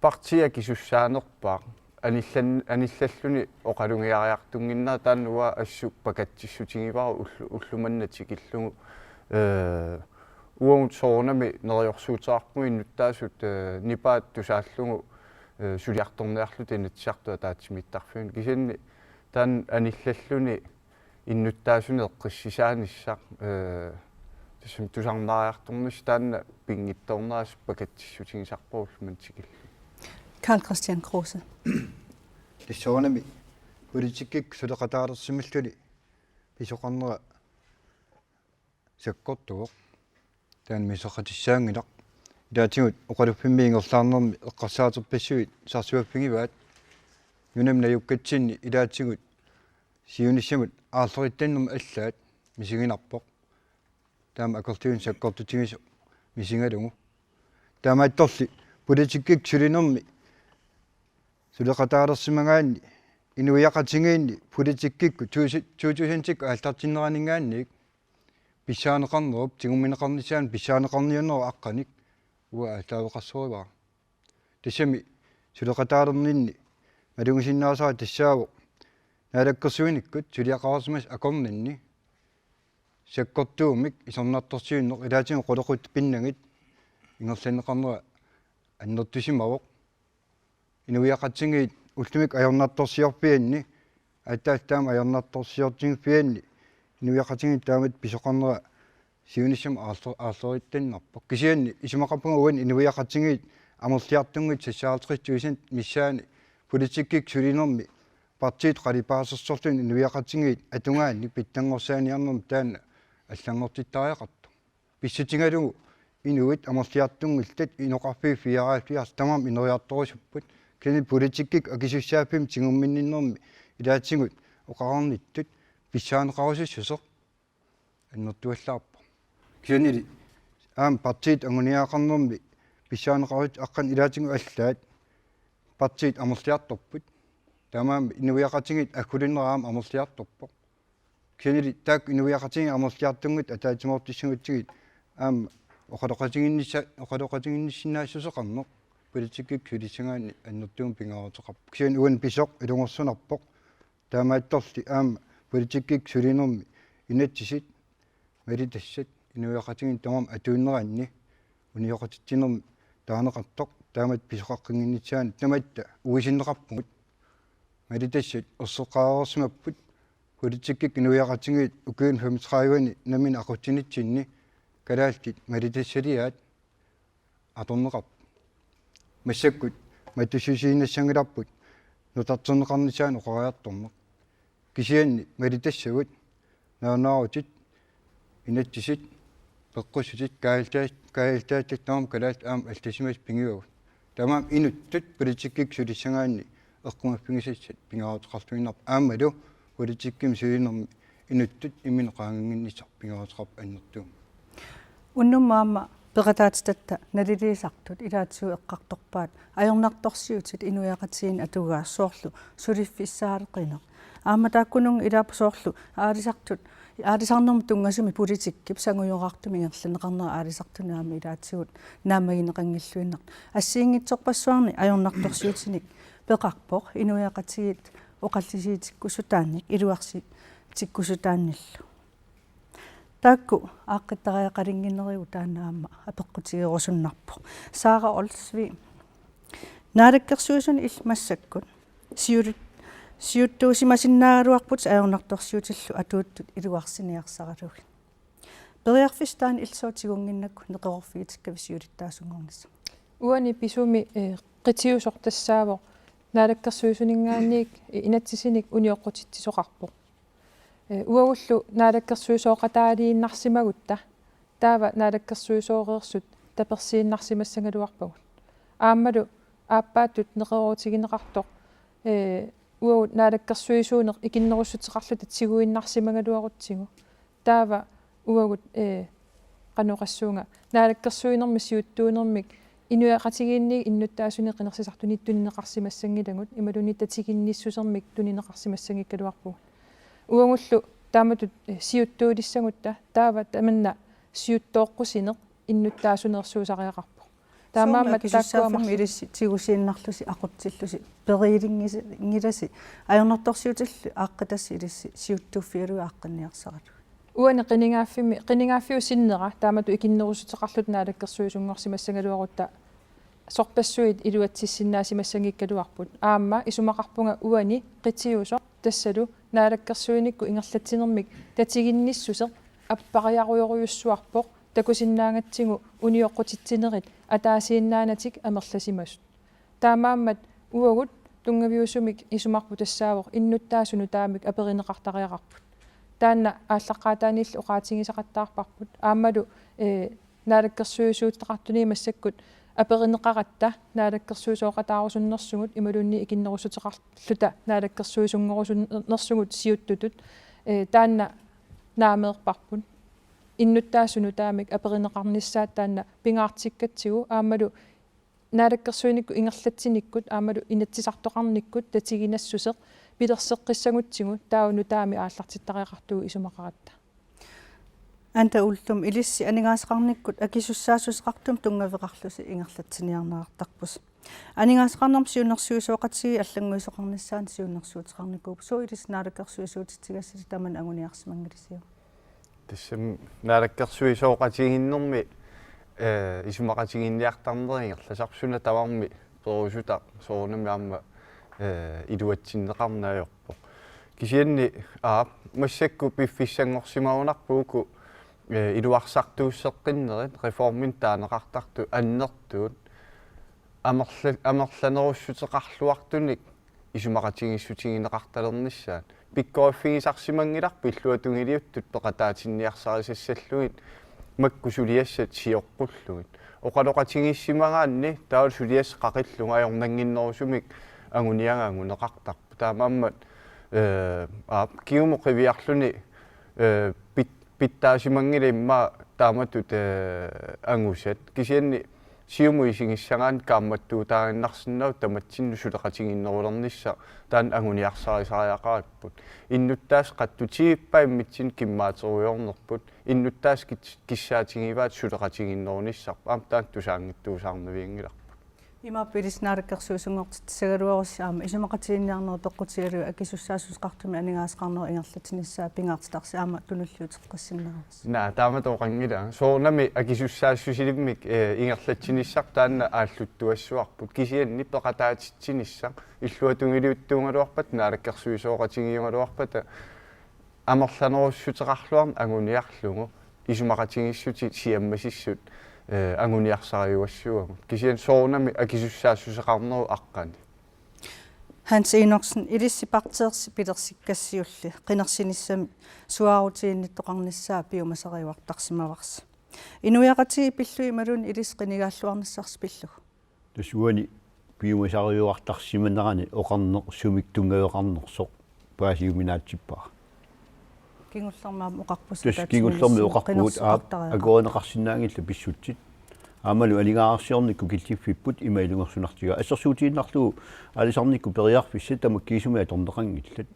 partiit akisussaanerpaat anillan-, anillalluni oqalugiariartunnginnerat, taanna uanga assut pakatsissutigivara ullu-, ulloq manna tikillugu. Eh, uagut soorunami neriorsuuteqarpugut innuttaasut, eh, nipaat tusaallugu, eh, suliartorniarluta Inatsisartut ataatsimiittarfiunik. Kisianni taanna anillalluni innuttaasunik eqqissisaanissaq, eh, tassami tusarnaariartornissaq taanna pinngitsoornera assut pakatsissutigisarpara ulloq manna tikillugu. Karl-Kristian Kruse. Tassa soorunami politikkikkut suleqataalersimalluni pisoqarnera sakkortuvoq. Taanna misissoqatissaanngilaq. Ilaatigut oqaluffimmi ingerlaarnermi eqqarsaaterpassuit sarsuaffigivaat. Nunami najukkatsinni ilaatigut siunissamut aarlerittannermut allaat misiginarpoq. Taama akerliunik sakkortutigisoq misigalugu. Taamaattorli politikkikkut sulinermi suleqataalersimagaanni inuiaqatigiinni politikkikkut tuusi-, to tusindikkut aallartinneraninngaanniit pissaaneqarnerup, tigummineqarnissaanut pissaaneqarniunnerup aqqanik uanga aallaaveqarsorivara. Tassami suleqataalerninni malugisinnaasara tassaavoq naalakkersuinikkut suliaqarsimasut akornanni sakkortuumik isornartorsiuineq, ilaatigut qulequttat pinnagit ingerlanneqarnera annertusimavoq. Inuiaqatigiit ullumikkut ajornartorsiorfianni, aatsaat taama ajornartorsiortigiffianni inuiaqatigiit taamatut pisoqarnera siunissamut aarler-, aarlerittannarpoq. Kisianni isumaqarpunga uani inuiaqatigiit amerliartunngitsut seksoghalvtreds tusind missaani politikkikkut sulinermi partiit qalipaasersorluni inuiaqatigiit atugaannik pitsanngorsaaniarnermi taanna allanngortittariaqartoq. Pissutigalugu inuit amerliartunngillat, inoqarfiit fireoghalvfjerds tamarmik ineriartorusupput. Kisianni politikkikkut akisussaaffimmik tigumminninnermi ilaatigut oqarnittut pissaaneqarusussuseq annertuallaarpoq. Kisiannili aamma partiit anguniagaqarnermi pissaaneqarusut aqqaneq ilaatigut allaat partiit amerliartorput. Taamaammat inuiaqatigiit aggulinnera aamma amerliartorpoq. Kisiannili taakku inuiaqatigiit amerliartuunngitsut ataatsimoortussagutsigit aamma oqaloqatigiinnissa-, oqaloqatigiinnissinnaassuseqarneq politikkikkut sulissagaanni annertuumik pingaaruteqarpoq. Kisianni uani pisoq ilungersunarpoq. Taamaattorli aamma politikkikkut sulinermi inatsisit malitassat inuiaqatigiinni tamarmik atuineranni unioqqutitsinermi taaneqartoq taamatut pisoqaqqinnissaanut tamatta uisinneqarpugut. Malitassat erseqqaareersimapput politikkikkut inuiaqatigiit ukiuni femogtredive-ni nammineq aqutsinitsinni kalaallit malitassaliaat atorneqarput. Massakkut mattussisuinnassanngillarput nutarterneqarnissaanut oqariartorneq. Kisianni malitassagut nalunaarutit inatsisit peqqussutit kaaltaa-, kaaltaatit tamarmik kalaallit aamma allasimasut pingaarput. Tamanna inuttut politikkikkut sulissagaanni eqqumaffigisassat pingaaruteqarluinnarpoq aammalu politikkimi sulinermi inuttut imminut qaanginnginnissaq pingaaruteqarpoq annertuumik. Unnummut aamma peqataatitatta naliliisartut ilaatigut eqqartorpaat ajornartorsiutit inuiaqatigiinni atugaat soorlu suliffissaaleqineq. Aamma taakkununnga ilaappoq soorlu aalisartut, aalisarnermut tunngasumik politikkip sangujoraartumik ingerlanneqarnera aalisartuni aamma ilaatigut naammagineqanngilluinnartoq. Assigiinngitsorpassuarni ajornartorsiutinik peqarpoq inuiaqatigiit oqallisiutikkusutaannik iluarsitikkusutaannillu. Taakku aaqqittariaqalinnginnerugit taanna aamma apeqqutigerusunnarpoq. Sara Olsvig. Naalakkersuisuni illit massakkut siulut-, siuttuusimasinnaagaluarputit ajornartorsiutillu atuuttut iluarsiniarsaralugit. Periarfissaq taanna illit sooq tigunnginnakku neqeroorfigitikkavit siulittaasunngornissaq? Uani pisumi, eh, qitiusoq tassaavoq naalakkersuisuninngaanniit, eh, inatsisinik unioqqutitsisoqarpoq. Eh, uagullu naalakkersuisooqataaliinnarsimagutta taava naalakkersuisooreersut tapersiinnarsimassagaluarpagut. Aammalu aappaattut neqeroorutigineqartoq, eh, uagut naalakkersuisuuneq ikinnerussuteqarluta tiguinnarsimagaluarutsigu. Taava uagut, eh, qanoq oqassuunga, naalakkersuinermi siuttuunermik inuiaqatigiinni innuttaasunik qinersisartunit tunineqarsimassanngilagut imaluunniit tatiginnissusermik tunineqarsimassanngikkaluarpugut. Uagullu taamatut, eh, siuttuulissagutta taava tamanna siuttooqqusineq innuttaasuneersuusariaqarpoq. Taamaammat soormi taakkuammerlu akisussaaffimmi ilissi tigusiinnarlusi aqutsillusi periilinngi-, nngilasi ajornartorsiutillu aaqqitassat ilissi siuttuuffigalugit aaqqinniarsaralugit. Uani qinigaaffimmi, qinigaaffiup sinnera taamatut ikinnerussuteqarluta naalakkersuisunngorsimassagaluarutta sorpassuit iluatsissinnaasimassanngikkaluarput. Aamma isumaqarpunga uani qitiusoq tassalu naalakkersuinikkut ingerlatsinermik tatiginnissuseq appariarujorujussuarpoq takusinnaagatsigu unioqqutitsinerit ataasiinnaanatik amerlasimasut. Taamaammat uagut tunngaviusumik isumarput tassaavoq innuttaasunut taamik aperineqartariaqarput. Taanna aallaqqaataaniilli oqaatigisaqattaarparput. Aammalu, eh, naalakkersuisuuteqartuni massakkut aperineqaratta naalakkersuisooqataarusunnersugut imaluunniit ikinnerussuteqarluta naalakkersuisunngorusunnersugut siuttutut, eh, taanna naameerparput. Innuttaasunut taamik aperineqarnissaat taanna pingaartikkatsigu aammalu naalakkersuinikkut ingerlatsinikkut aammalu inatsisartoqarnikkut tatiginassuseq pilerseqqissagutsigu taava nutaamik aallartittariaqartugut isumaqaratta. Anda Ullum, ilissi aningaasaqarnikkut akisussaassuseqartumik tunngaveqarlusi ingerlatsiniarneqartarpusi. Aningaasaqarnermut siunnersuisoqatigiit allannguisoqarnissaannut siunnersuuteqarnikuupput. Suut ilissi naalakkersuisuutitsigassasi tamanna anguniarsimanngilisiuk? Tassami naalakkersuisooqatigiinnermi, eh, isumaqatigiinniartarneri ingerlasarput suna tamarmi perusutaq soorunami aamma, eh, iluatsinneqarneq ajorpoq. Kisianni aap massakkut piffissanngorsimavunarpoq uku, eh, iluarsartuusseqqinnerit reformimik taaneqartartut annertuut amerla-, amerlanerussuteqarluartunik isumaqatigiissutigineqartalernissaat. Pikkoriffigisarsimanngilarput illuatungiliuttut peqataatinniarsarisassallugit makku suliassat sioqqullugit. Oqaloqatigiissimagaanni taava suliassaq qaqillugu ajornannginnerusumik anguniagaq anguneqartarpoq. Taamaammat, eh, aap, kingumut qiviarluni, eh, pit-, pitsaassimanngilaq immaqa taamatut, eh, angusat. Kisianni Siumut isigissagaanni kaammattuutaaginnarsinnaavoq tamatsinnut suleqatigiinnerulernissaq, taanna anguniarsarisariaqaripput. Innuttaasut qatsutigippaat immitsinnut kimmaaterujoornerput. Innuttaasut kis-, kissaatigivaat suleqatigiinnerunissarput. Aamma taanna tusaanngitsuusaarnavianngilarput. Imaappoq ilissi naalakkersuisunngortitsissagaluarussi aamma isumaqatigiinniarneq peqqutigalugu akisussaassuseqartumik aningaasaqarnerup ingerlatsinissaa pingaartitarsi aamma tunulliuteqqissinnaavasi. Naa, taamatut oqanngilanga. Soorunami akisussaassusilimmik, eh, ingerlatsinissaq taanna aalluttuassavarput. Kisianni peqataatitsinissaq illuatungiliuttuugaluarpata, naalakkersuisooqatigiugaluarpata, amerlanerussuteqarluarneq anguniarlugu isumaqatigiissutit siammasissut, eh, anguniarsariuassavagut. Kisianni soorunami akisussaassuseqarnerup aqqani. Hans Enoksen, ilissi partiilersi pilersikkassiulli qinersinissami suaarutiginnittoqarnissaa piumasariuartarsimavarsi. Inuiaqatigiit pillugit imaluunniit ilissi qinigaalluarnissarsi pillugu? Tassa uani piumasariuartarsimanerani oqarneq sumik tunngaveqarnersoq paasiuminaatsippara. Kingullermik aamma oqarpusi. Tassa kingullermik oqarpugut, aap, qinersisoqartariaqarpoq. Akuerineqarsinnaanngillat pissutsit. Aammalu aningaasarsiornikkut killiffipput ima ilungersunartigaa. Assersuutigiinnarlugu aalisarnikkut periarfissat tamakkiisumik atorneqanngillat.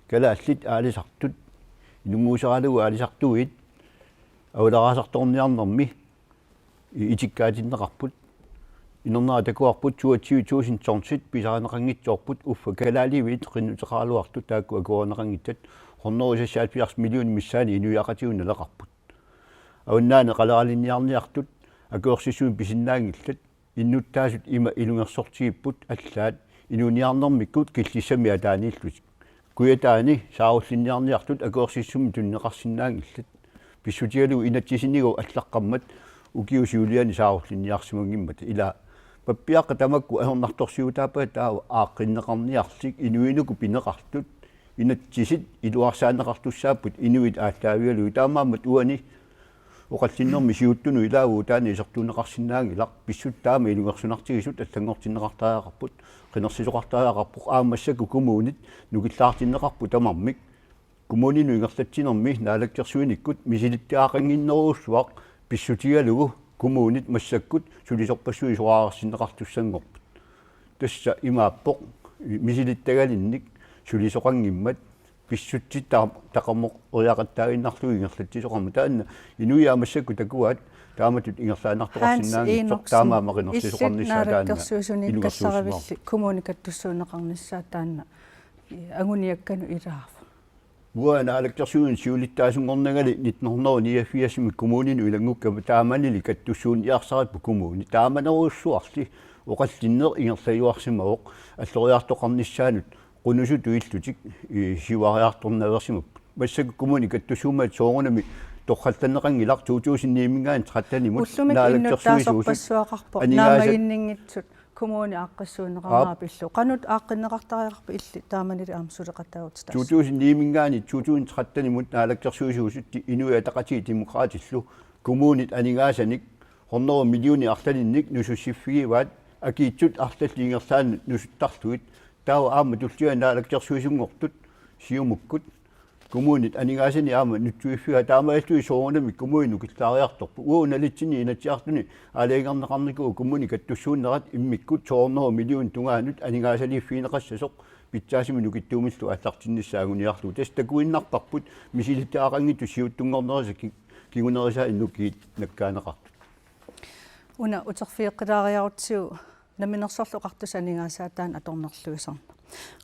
Kalaallit aalisartut, inunnguuseralugu aalisartuit, avaleraasartoorniarnermi i-, itikkaatinneqarput. Inernera takuarput toogtyve tusind tonsit pisarineqanngitsoorput, uffa kalaaliviit qinnuteqaraluartut taakku akuerineqanngitsat, hundrede seksoghalvfjerds millionit missaanni inuiaqatigiinneqarput. Avannaani qaleralinniarniartut akuersissummik pisinnaanngillat, innuttaasut ima ilungersortigipput allaat inuuniarnermikkut Killissamit ataaniillutik. Kujataani saarullinniarniartut akuersissummik tunineqarsinnaanngillat. Pissutigalugu inatsisinigoq allaqqammat ukiut siuliani saarullinniarsimanngimmata. Ila pappiaqqat tamakku ajornartorsiutaappata taava aaqqinneqarniarlik inuinuku pineqartut inatsisit iluarsaanneqartussaapput inuit aallaavigalugit. Taamaammat uani oqallinnermi siuttunut ilaavugut taanna isertuunneqarsinnaanngilaq, pissutsit taama ilungersunartigisut allanngortinneqartariaqarput, qinersisoqartariaqarpoq, aamma massakkut kommunit nukillaartinneqarput tamarmik. Kommuninut ingerlatsinermi naalakkersuinikkut misilittagaqannginnerujussuaq pissutigalugu kommunit massakkut sulisorpassuit soraarsinneqartussanngorput. Tassa imaappoq misilittagalinnik sulisoqanngimmat pissutsit ta-, taqammoriaqattaaginnarlugit ingerlatsisoqarmat. Taanna inuiaat massakkut takuaat taamatut ingerlaannartoqarsinnaanngitsoq. Hans Enoksen, taamaammat qinersisoqarnissaa taanna illit naalakkersuisuniikkallarilli kommunit kattussuunneqarnissaat taanna anguniakkanut ilaava? Uanga naalakkersuisuni siulittaasunngornangali nitten hundrede niogfirsimi kommuninut ilanngukkama taamanili kattussuunniarsaripput kommuni. Taamanerujussuarli oqallinneq ingerlajuarsimavoq, alloriartoqarnissaanut qunusutut illutik, i, siuariartornaveersimapput. Massakkut kommunit kattussuummat soorunami torrallanneqanngilaq to tusind ni-minngaanniit tretten-imut. Ullumi naalakkersuisuusut innuttaasorpassuaqarpoq aningaasat- naammaginninngitsut kommunit aaqqissuunneqarnera. Aap. Pillugu. Qanoq aaqqinneqartariaqarpa illit taamanili aamma suleqataagutitaasut? To tusind ni-minngaanniit to tusind tretten-imut naalakkersuisuusut Inuit Ataqatigiit Demokraatillu kommunit aningaasanik hundrede millionit arlalinnik nusussiffigivaat, akiitsut arlallit ingerlaannaq nusuttarlugit. Taava aamma tulliani naalakkersuisunngortut Siumukkut kommunit aningaasanik aamma nutsuiffigaat, taamaalilluni soorunami kommuni nukillaariartorpoq. Uagut nalitsinni Inatsisartuni aalajangerneqarnikuuvoq kommunit kattussuunnerat immikkut to hundrede millionit tungaanut aningaasaliiffigineqassasoq, pitsaasumik nukittuumillu aallartinnissaa anguniarlugu. Tassa takuinnarparput misilittagaqanngitsut siuttunngornerisa ki-, kingunerisaannik nukiit nakkaaneqartut. Una uterfigeqqilaariarutsigu Namminersorlutik Oqartussat aningaasaat taanna atornerluisarneq.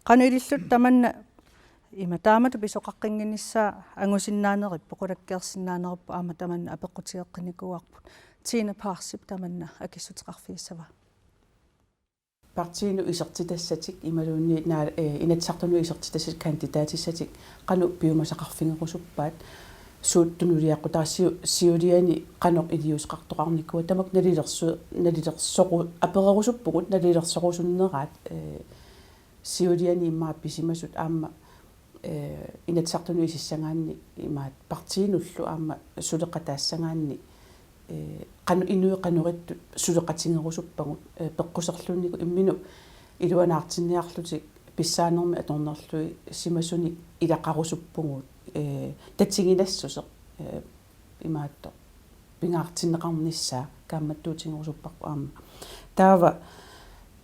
Qanoq ililluta tamanna ima taamatut pisoqaqqinnginnissaa angusinnaanerippoq, qulakkeersinnaanerippoq, aamma tamanna apeqqutigeqqinikuuarput. Tine Parsip tamanna akissuteqarfigissava? Partiinut isertitassatik imaluunniit naa-, eh, Inatsisartunut isertitassatik kandidaatissatik qanoq piumasaqarfigerusuppaat, suut tunuliaqqutaat siu-, siuliani qanoq iliuuseqartoqarnikuua, tamakku nalilersu-, nalilersoru-, apererusuppugut nalilersorusunneraat, eh, siuliani immaqa pisimasut aamma, eh, Inatsisartunut isissagaanni imaat partiinullu aamma suleqataassagaanni, eh, qano-, inuit qanorittut suleqatigerusuppagut, eh, peqquserlunnikkut imminut iluanaartinniarlutik pissaanermik atornerlugit simasunik ilaqarusuppugut, eh, tatiginassuseq, eh, imaattoq. pingaartinneqarnissaa kaammattuutigerusupparput aamma. Taava,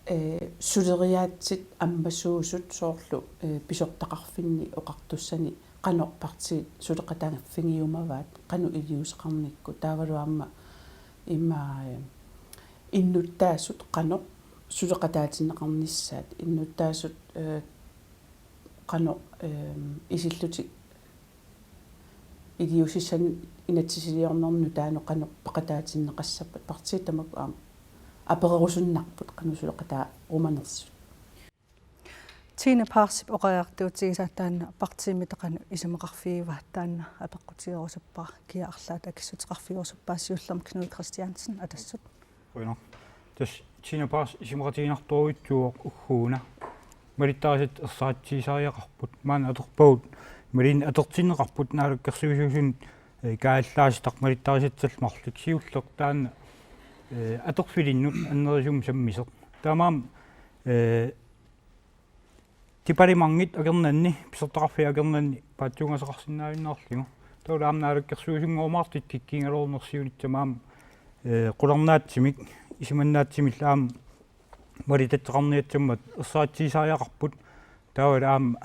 eh, suleriaatsit ammasuusut soorlu, eh, pisortaqarfinni oqartussani qanoq partiit suleqataaffigiumavaat, qanoq iliuuseqarnikkut, taavalu aamma ima, eh, innuttaasut qanoq suleqataatinneqarnissaat, innuttaasut, eh, qanoq, eh, isillutik iliuusissanik inatsisiliornermut taanna qanoq peqataatinneqassappat, partiit tamakku aamma apererusunnarput qanoq suleqataarumanersut. Tine Parsip oqariartuutigisaa taanna partiimiit qanoq isumaqarfigivaat, taanna apeqqutigerusuppara, kia arlaat akissuteqarfigerusuppara, siullermik Knud Kristiansen, Atassut. Qujanaq. Tassa Tine Pars isumaqatiginartorujussuuvoq ugguuna. Malittarisassat ersaritsigisariaqarput. Maanna atorpagut, imaluunniit atortinneqarput naalakkersuisuusunut, eh, kaajallaasitaq malittarisassallu marluk, siulleq taanna, eh, atorfilinnut annerusumik sammisoq. Taamaammat, eh, departementit akornanni, pisortaqarfiit akornanni paatsuungasoqarsinnaajunnaarlugu. Taavalu aamma naalakkersuisunngorumaartut kikkuugaluarnersiunissami aamma, eh, qularnaatsumik, isumannaatsumiillu aamma malittassaqarniassammat ersaritsigisariaqarput. Taavalu aamma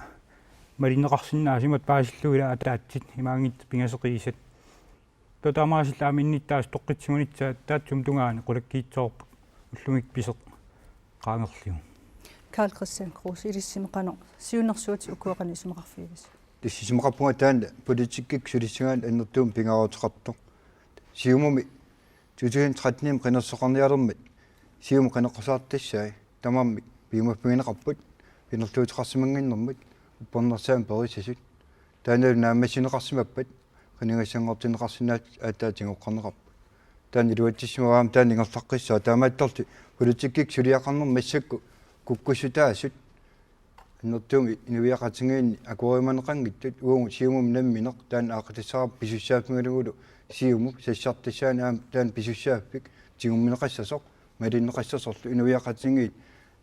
malinneqarsinnaasut imatut paasillugit ataatsit, imaanngitsoq pingasut qiisat. Taava taamaasilluta aamma innuttaasut toqqitsigunissai taassuma tungaani qulakkiitsoorput, ullumikkut pisoq qaangerlugu. Karl-Kristian Kruse, ilissimi qanoq siunnersuutit ukua qanoq isumaqarfigivisi? Tassa isumaqarpunga taanna politikkikkut sulissagaanni annertuumik pingaaruteqartoq. Siumumi to tusind tretten-imi qinersisoqarnialermat Siumut qineqqusaartussai tamarmik piumaffigineqarput, qinerluuteqarsimannginnermut uppernarsaamik perissasut. Taannalu naammassineqarsimappat qinigassanngortinneqarsinnaasut aatsaat tigoqqarneqarput. Taanna iluatsissimavara aamma taanna ingerlaqqissaaq, taamaattorli politikkikkut suliaqarnermi massakkut kukkussutaasut annertuumik inuiaqatigiinni akueriumaneqanngitsut, uagut Siumumi nammineq taanna aaqqissaarput pisussaaffigalugulu Siumup sassartassaanik aamma taanna pisussaaffik tigummineqassasoq, malinneqassasorlu inuiaqatigiit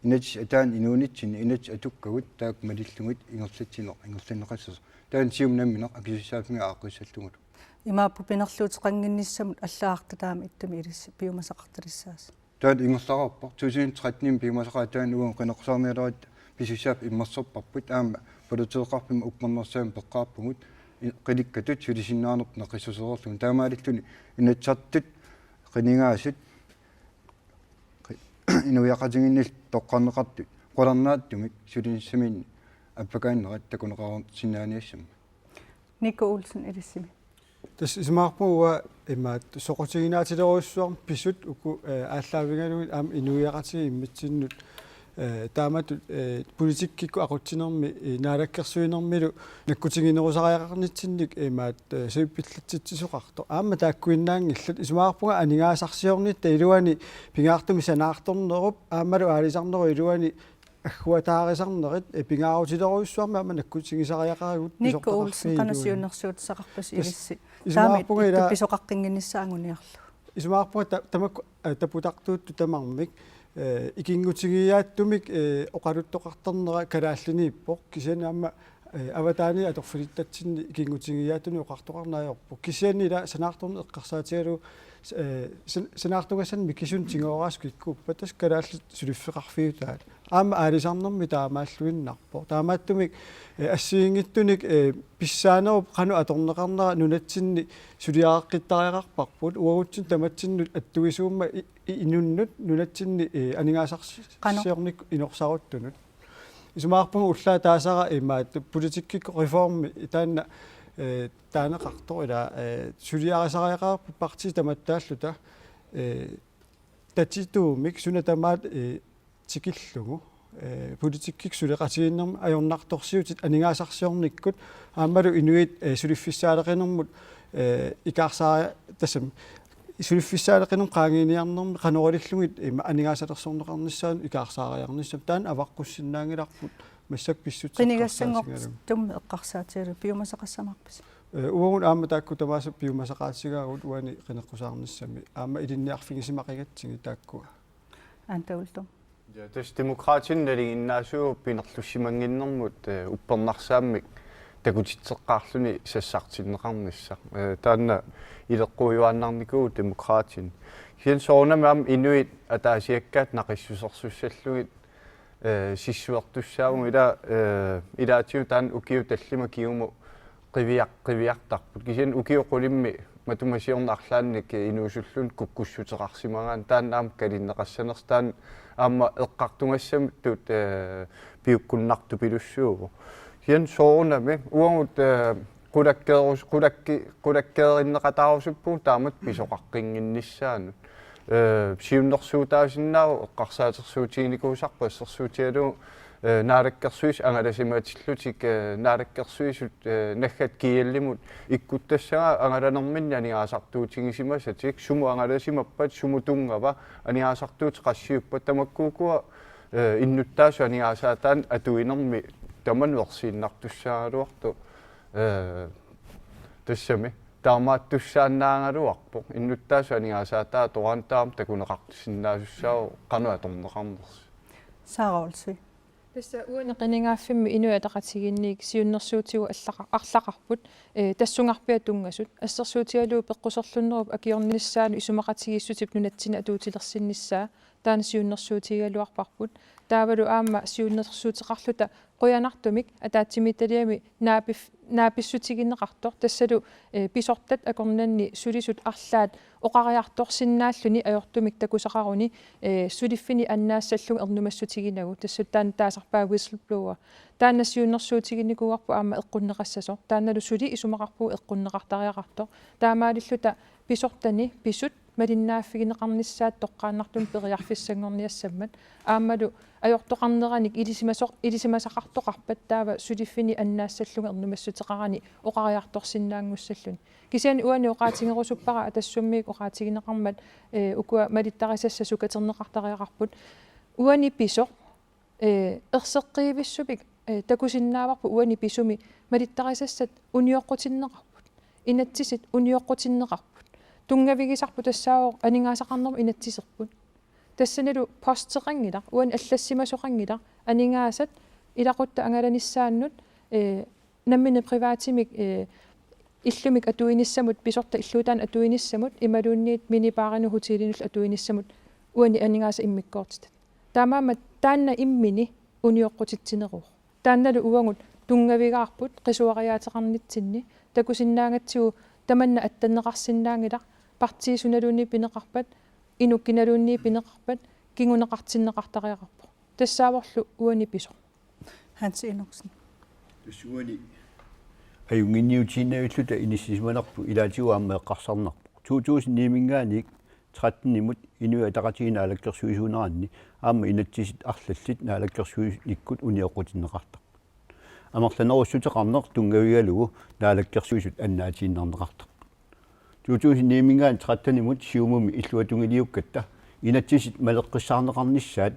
inatsit ataanni inuunitsinni inatsit atukkagut taakku malillugit ingerlatsineq ingerlanneqassasoq. Taanna Siumup nammineq akisussaaffigaa aaqqiussallugulu. Imaappoq pinerluuteqannginnissamut allagartaq taama ittumi ilissi piumasaqartalissaasi. Taanna ingerlareerpoq, to tusind tretten-imi piumasaqaat taanna uagut qineqqusaarnialeratta pisussaaffik immersorparput, aamma politeeqarfimmi uppernarsaammi peqqaarpugut, i-, qinikkatut sulisinnaanerput naqissusereerlugu. Taamaalilluni Inatsisartut qinigaasut qi-, inuiaqatigiinnillu toqqarneqartut qularnaatsumik sulinissaminnik appakaannerat takuneqarsinnaaniassammat. Nico Olsen, ilissimi. Tassa isumaqarpunga uanga imaattoq soqutiginaatilerujussuarmik pisut uku, eh, aallaavigalugit aamma inuiaqatigiit immitsinnut, eh, taamatut, eh, politikkikkut aqutsinermi, eh, naalakkersuinermilu nakkutiginerusariaqarnitsinnik imaattoq, eh, sivippillattitsisoqartoq. Aamma taakkuinnaanngillat, isumaqarpunga aningaasarsiornitta iluani pingaartumik sanaartornerup aammalu aalisarnerup iluani agguataarisarnerit, eh, pingaarutilerujussuarmik aamma nakkutigisariaqaragut. Nico Olsen, qanoq siunnersuuteqarpisi ilissi? Taama isumaqarpunga ittu ila pisoqaqqinngilassa anguniarlugu. Isumaqarpunga ta-, tamakku, eh, taputartuuttut tamarmik, eh, ikinngutigiiaatsumik, eh, oqaluttoqartarnera kalaalliniippoq, kisianni aamma, eh, avataaniit atorfilittatsinni ikinngutigiiaatsunik oqartoqarneq ajorpoq. Kisianni ila sanaartorneq eqqarsaatigalugu, eh, san-, sanaartugassanik mikisunik tigooraasut kikkuuppat, tassa kalaallit suliffeqarfiutaat. Aamma aalisarnermi taamaalluinnarpoq. Taamaattumik, eh, assigiinngitsunik, eh, pissaanerup qanoq atorneqarnera nunatsinni suliareqqittariaqarparput, uagutsinnut tamatsinnut attuisuummat i-, i-, inunnut nunatsinni, eh, aningaasarsiornikkut inorsaruttunut. Isumaqarpunga ullaaq taasara imaattoq politikkikkut reformi taanna, eh, taaneqartoq ila, eh, suliarisariaqarparput partiit tamattaalluta, eh, tatituumik suna tamaat, eh, tikillugu, eh, politikkikkut suleqatigiinnermut ajornartorsiutit aningaasarsiornikkut aammalu inuit, eh, suliffissaaleqinermut, eh, ikaarsaari-, tassami suliffissaaleqinermut qaangiiniarnermi qanoq ilillugit ima aningaasalersorneqarnissaanut ikaarsaariarnissamut, taanna avaqqussinnaanngilarput massakkut pissutsit eqqarsaatigalugu. Qinigassanngortummi eqqarsaatigalugu piumasaqassamaarpisi? Eh, uagut aamma taakku tamaasa piumasaqaatigaagut uani qineqqusaarnissami. Aamma ilinniarfigisimaqigatsigit taakkua. Anda Uldum. Ja, tassa Demokraatinut nalinginnaasuuvoq pinerlussimannginnermut, eh, uppernarsaammik takutitseqqaarluni sassartinneqarnissaq. Eh, taanna ileqquujuaannarnikuuvoq Demokraatit. Kisianni soorunami aamma inuit ataasiakkaat naqissusersussallugit, eh, sissuertussaavugut ila, eh, ilaatigut taanna ukiut tallimat kingumut qiviaq-, qiviartarput. Kisianni ukiut qulimmi matuma siorna arlaannik inuusulluni kukkussuteqarsimagaanni taanna aamma kalinneqassanersoq taanna aamma eqqartugassamittut, eh, piukkunnartupilussuuvoq. Kisianni soorunami uagut, eh, qulakkeerus-, qulakki-, qulakkeerinneqataarusuppugut taamatut pisoqaqqinnginnissaanut. Eh, siunnersuutaasinnaavoq eqqarsaatersuutiginikuusarput assersuutigalugu, eh, naalakkersuisut angalasimatillutik, eh, naalakkersuisut, eh, naggat G L-imut ikkuttassagaat angalanerminni aningaasartuutigisimasatik, sumut angalasimappat, sumut tunngava, aningaasartuutit qassiuppat, tamakkuukua, eh, innuttaasut aningaasaatai atuinermi tamanut ersiinnartussaagaluartoq, eh, tassami taamaattussaannaagaluarpoq, innuttaasut aningaasaatai atoraanni taama takuneqarsinnaasussaavoq qanoq atorneqarnersoq. Sara Olsvig. Tassa uani qinigaaffimmi Inuit Ataqatigiinniit siunnersuutigut allaqa-, arlaqarput, eh, tassungarpiaq tunngasut, assersuutigalugu peqquserlunnerup akiornissaanut isumaqatigiissutip nunatsinni atuutilersinnissaa, taanna siunnersuutigigaluarparput. Taavalu aamma siunnersuuteqarluta qujanartumik ataatsimiititaliami naapif-, naapissutigineqartoq, tassalu, eh, pisortat akornanni sulisut arlaat oqariartorsinnaalluni ajortumik takusaqaruni, eh, suliffinni annaassallugit ernumassutiginagu, tassalu taanna taasarpaat whistleblower. Taanna siunnersuutiginikuuarput aamma eqqunneqassasoq. Taannalu suli isumaqarpugut eqqunneqartariaqartoq. Taamaalilluta pisortani pisut malinnaaffigineqarnissaat toqqaannartumik periarfissanngorniassammat. Aammalu ajortoqarneranik ilisimasoq-, ilisimasaqartoqarpat taava suliffinni annaassallugit ernumassuteqarani oqariartorsinnaanngussalluni. Kisianni uani oqaatigerusuppara Atassummiit oqaatigineqarmat, eh, ukua malittarisassat sukaterneqartariaqarput. Uani pisoq, eh, erseqqivissumik, eh, takusinnaavarput uani pisumi malittarisassat unioqqutinneqarput. Inatsisit unioqqutinneqarput. Tunngavigisarput tassaavoq aningaasaqarnermut inatsiserput. Tassanilu posteqanngilaq, uani allassimasoqanngilaq, aningaasat ilaquttat angalanissaannut, eh, nammineq privatimik, eh, illumik atuinissamut, pisortat illuutaannut atuinissamut, imaluunniit minibarinnut hotelinullu atuinissamut, uani aningaasat immikkoortitat. Taamaammat taanna immini unioqqutitsineruvoq. Taannalu uagut tunngavigaarput qisuariaateqarnitsinni, takusinnaagatsigu tamanna attanneqarsinnaanngilaq, partiit sunaluunniit pineqarpat, inuk kinaluunniit pineqarpat, kinguneqartinneqartariaqarpoq. Tassaavorlu uani pisoq. Hans Enoksen. Tassa uani ajunnginniutiinnavilluta inissisimanerput ilaatigut aamma eqqarsarnarpoq. To tusind ni-minngaanniit tretten-imut Inuit Ataqatigiit naalakkersuisuuneranni aamma inatsisit arlallit naalakkersuisunikkut unioqqutinneqartarput. Amerlanerussuteqarneq tunngavigalugu naalakkersuisut annaatiinnarneqartarput. To tusind ni-minngaanniit tretten-imut Siumumi illuatungiliukkatta inatsisit maleqqissaarneqarnissaat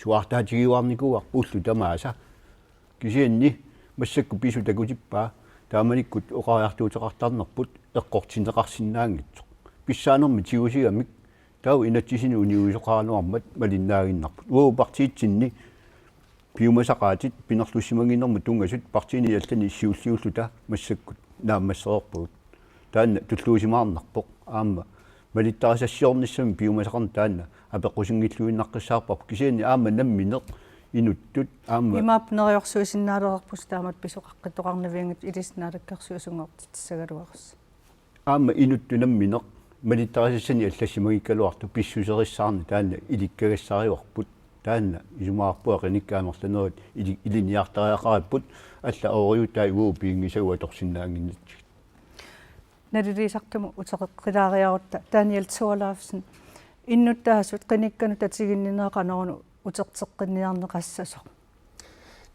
suaartaatigiuarnikuuarput ullut tamaasa. Kisianni massakkut pisut takutippaa taamanikkut oqariartuuteqartarnerput eqqortinneqarsinnaanngitsoq. Pissaanermik tigusigamik taava inatsisinik unioqqutigisoqaraluarmat malinnaaginnarput. Uagut partiitsinni piumasaqaatit pinerlussimanngikkallarnermut tunngasut partiinit allanit siulliulluta massakkut naammassereerpagut. Taanna tulluusimaarnarpoq. Aamma malittarisassiornissami piumasaqarneq taanna apeqqusinngilluinnaqqissaarparput, kisianni aamma nammineq inuttut aamma. Imaappoq neriorsuisinnaalerpusi taamatut pisoqaqqittoqarnavianngitsoq ilissi naalakkersuisunngortitsissagaluarussi. Aamma inuttut nammineq malittarisassanik allassimanngikkaluartoq pissuserissaarneq taanna ilikkagassarivarput. Taanna isumaqarpunga qinikkat amerlanerit ili-, ilinniartariaqaripput, allat ooriutai uagut piginngisagut atorsinnaannginnatsigit. Naliliisartumut uteqqilaariarutta Daniel Thorleifsen, innuttaasut qinikkanut tatiginninnerat qanoruna uterteqqinniarneqassasoq?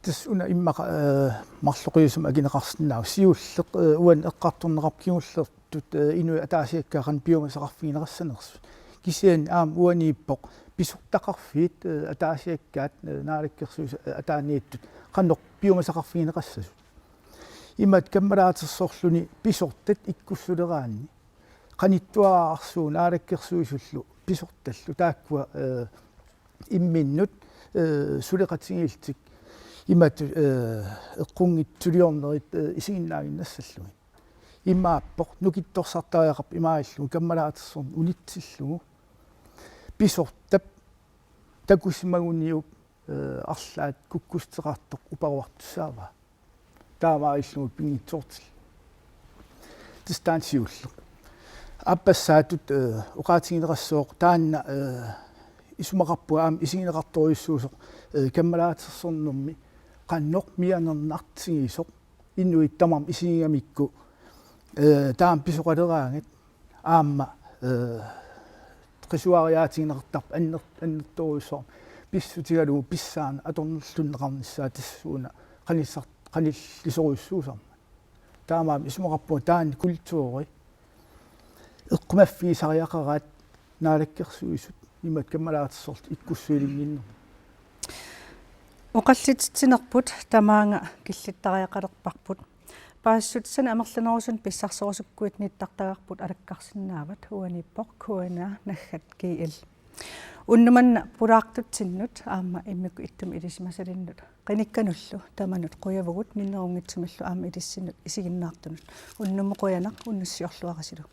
Tassa una immaqa, eh, marloqiusamik akineqarsinnaavoq, siulleq, eh, uani eqqartorneqarpoq kingullertut, eh, inuit ataasiakkaat qanoq piumasaqarfigineqassanersut. Kisianni aamma uaniippoq pisortaqarfiit, eh, ataasiakkaat, eh, naalakkersuisut, eh, ataaniittut qanoq piumasaqarfigineqassasut. Imatut kammalaatersorluni pisortat ikkussuleraanni qanittuararsuuvoq naalakkersuisullu pisortallu taakkua, eh, imminnut, eh, suleqatigiillutik Imatut, eh, eqqunngitsut suliornerit, eh, isiginnaaginnassallugit. Imaappoq nukittorsartariaqarpoq imaallugu kammalaatersorneq unitsillugu. Pisortap takusimaguniuk, eh, arlaat kukkussuteqartoq uparuartussaavaa. Taamaalilluni pinngitsoortillugu. Tassa taanna siulleq. Aappassaatut, eh, oqaatigineqassooq taanna, eh, isumaqarpunga aamma isigineqartorujussuusoq, eh, kammalaatersornermi qanoq mianernartigisoq inuit tamarmik isigigamikku, eh, taama pisoqaleraangat aamma, eh, qisuariaatigineqartarpoq anner-, annertoorujussuarmik pissutigalugu pissaaneq atornerlunneqarnissaa tassuuna qanissar-, qanillisorujussuusarmat. Taamaammat isumaqarpunga taanna kulturi eqqumaffigisariaqaraat Naalakkersuisut imatut kammalaatersortut ikkussuilinnginnermut. Oqallititsinerput tamaanga killittariaqalerparput. Paasissutissanik amerlanerusunik pissarserusukkuit nittartagarput alakkarsinnaavat uaniippoq K N R naggat G L. Unnuk manna pulaartutsinnut aamma immikkut ittumik ilisimasalinnut qinikkanullu tamanut qujavugut minnerunngitsumillu aamma ilissinnut isiginnaartunut. Unnummut qujanaq, unnussiorluarisilu.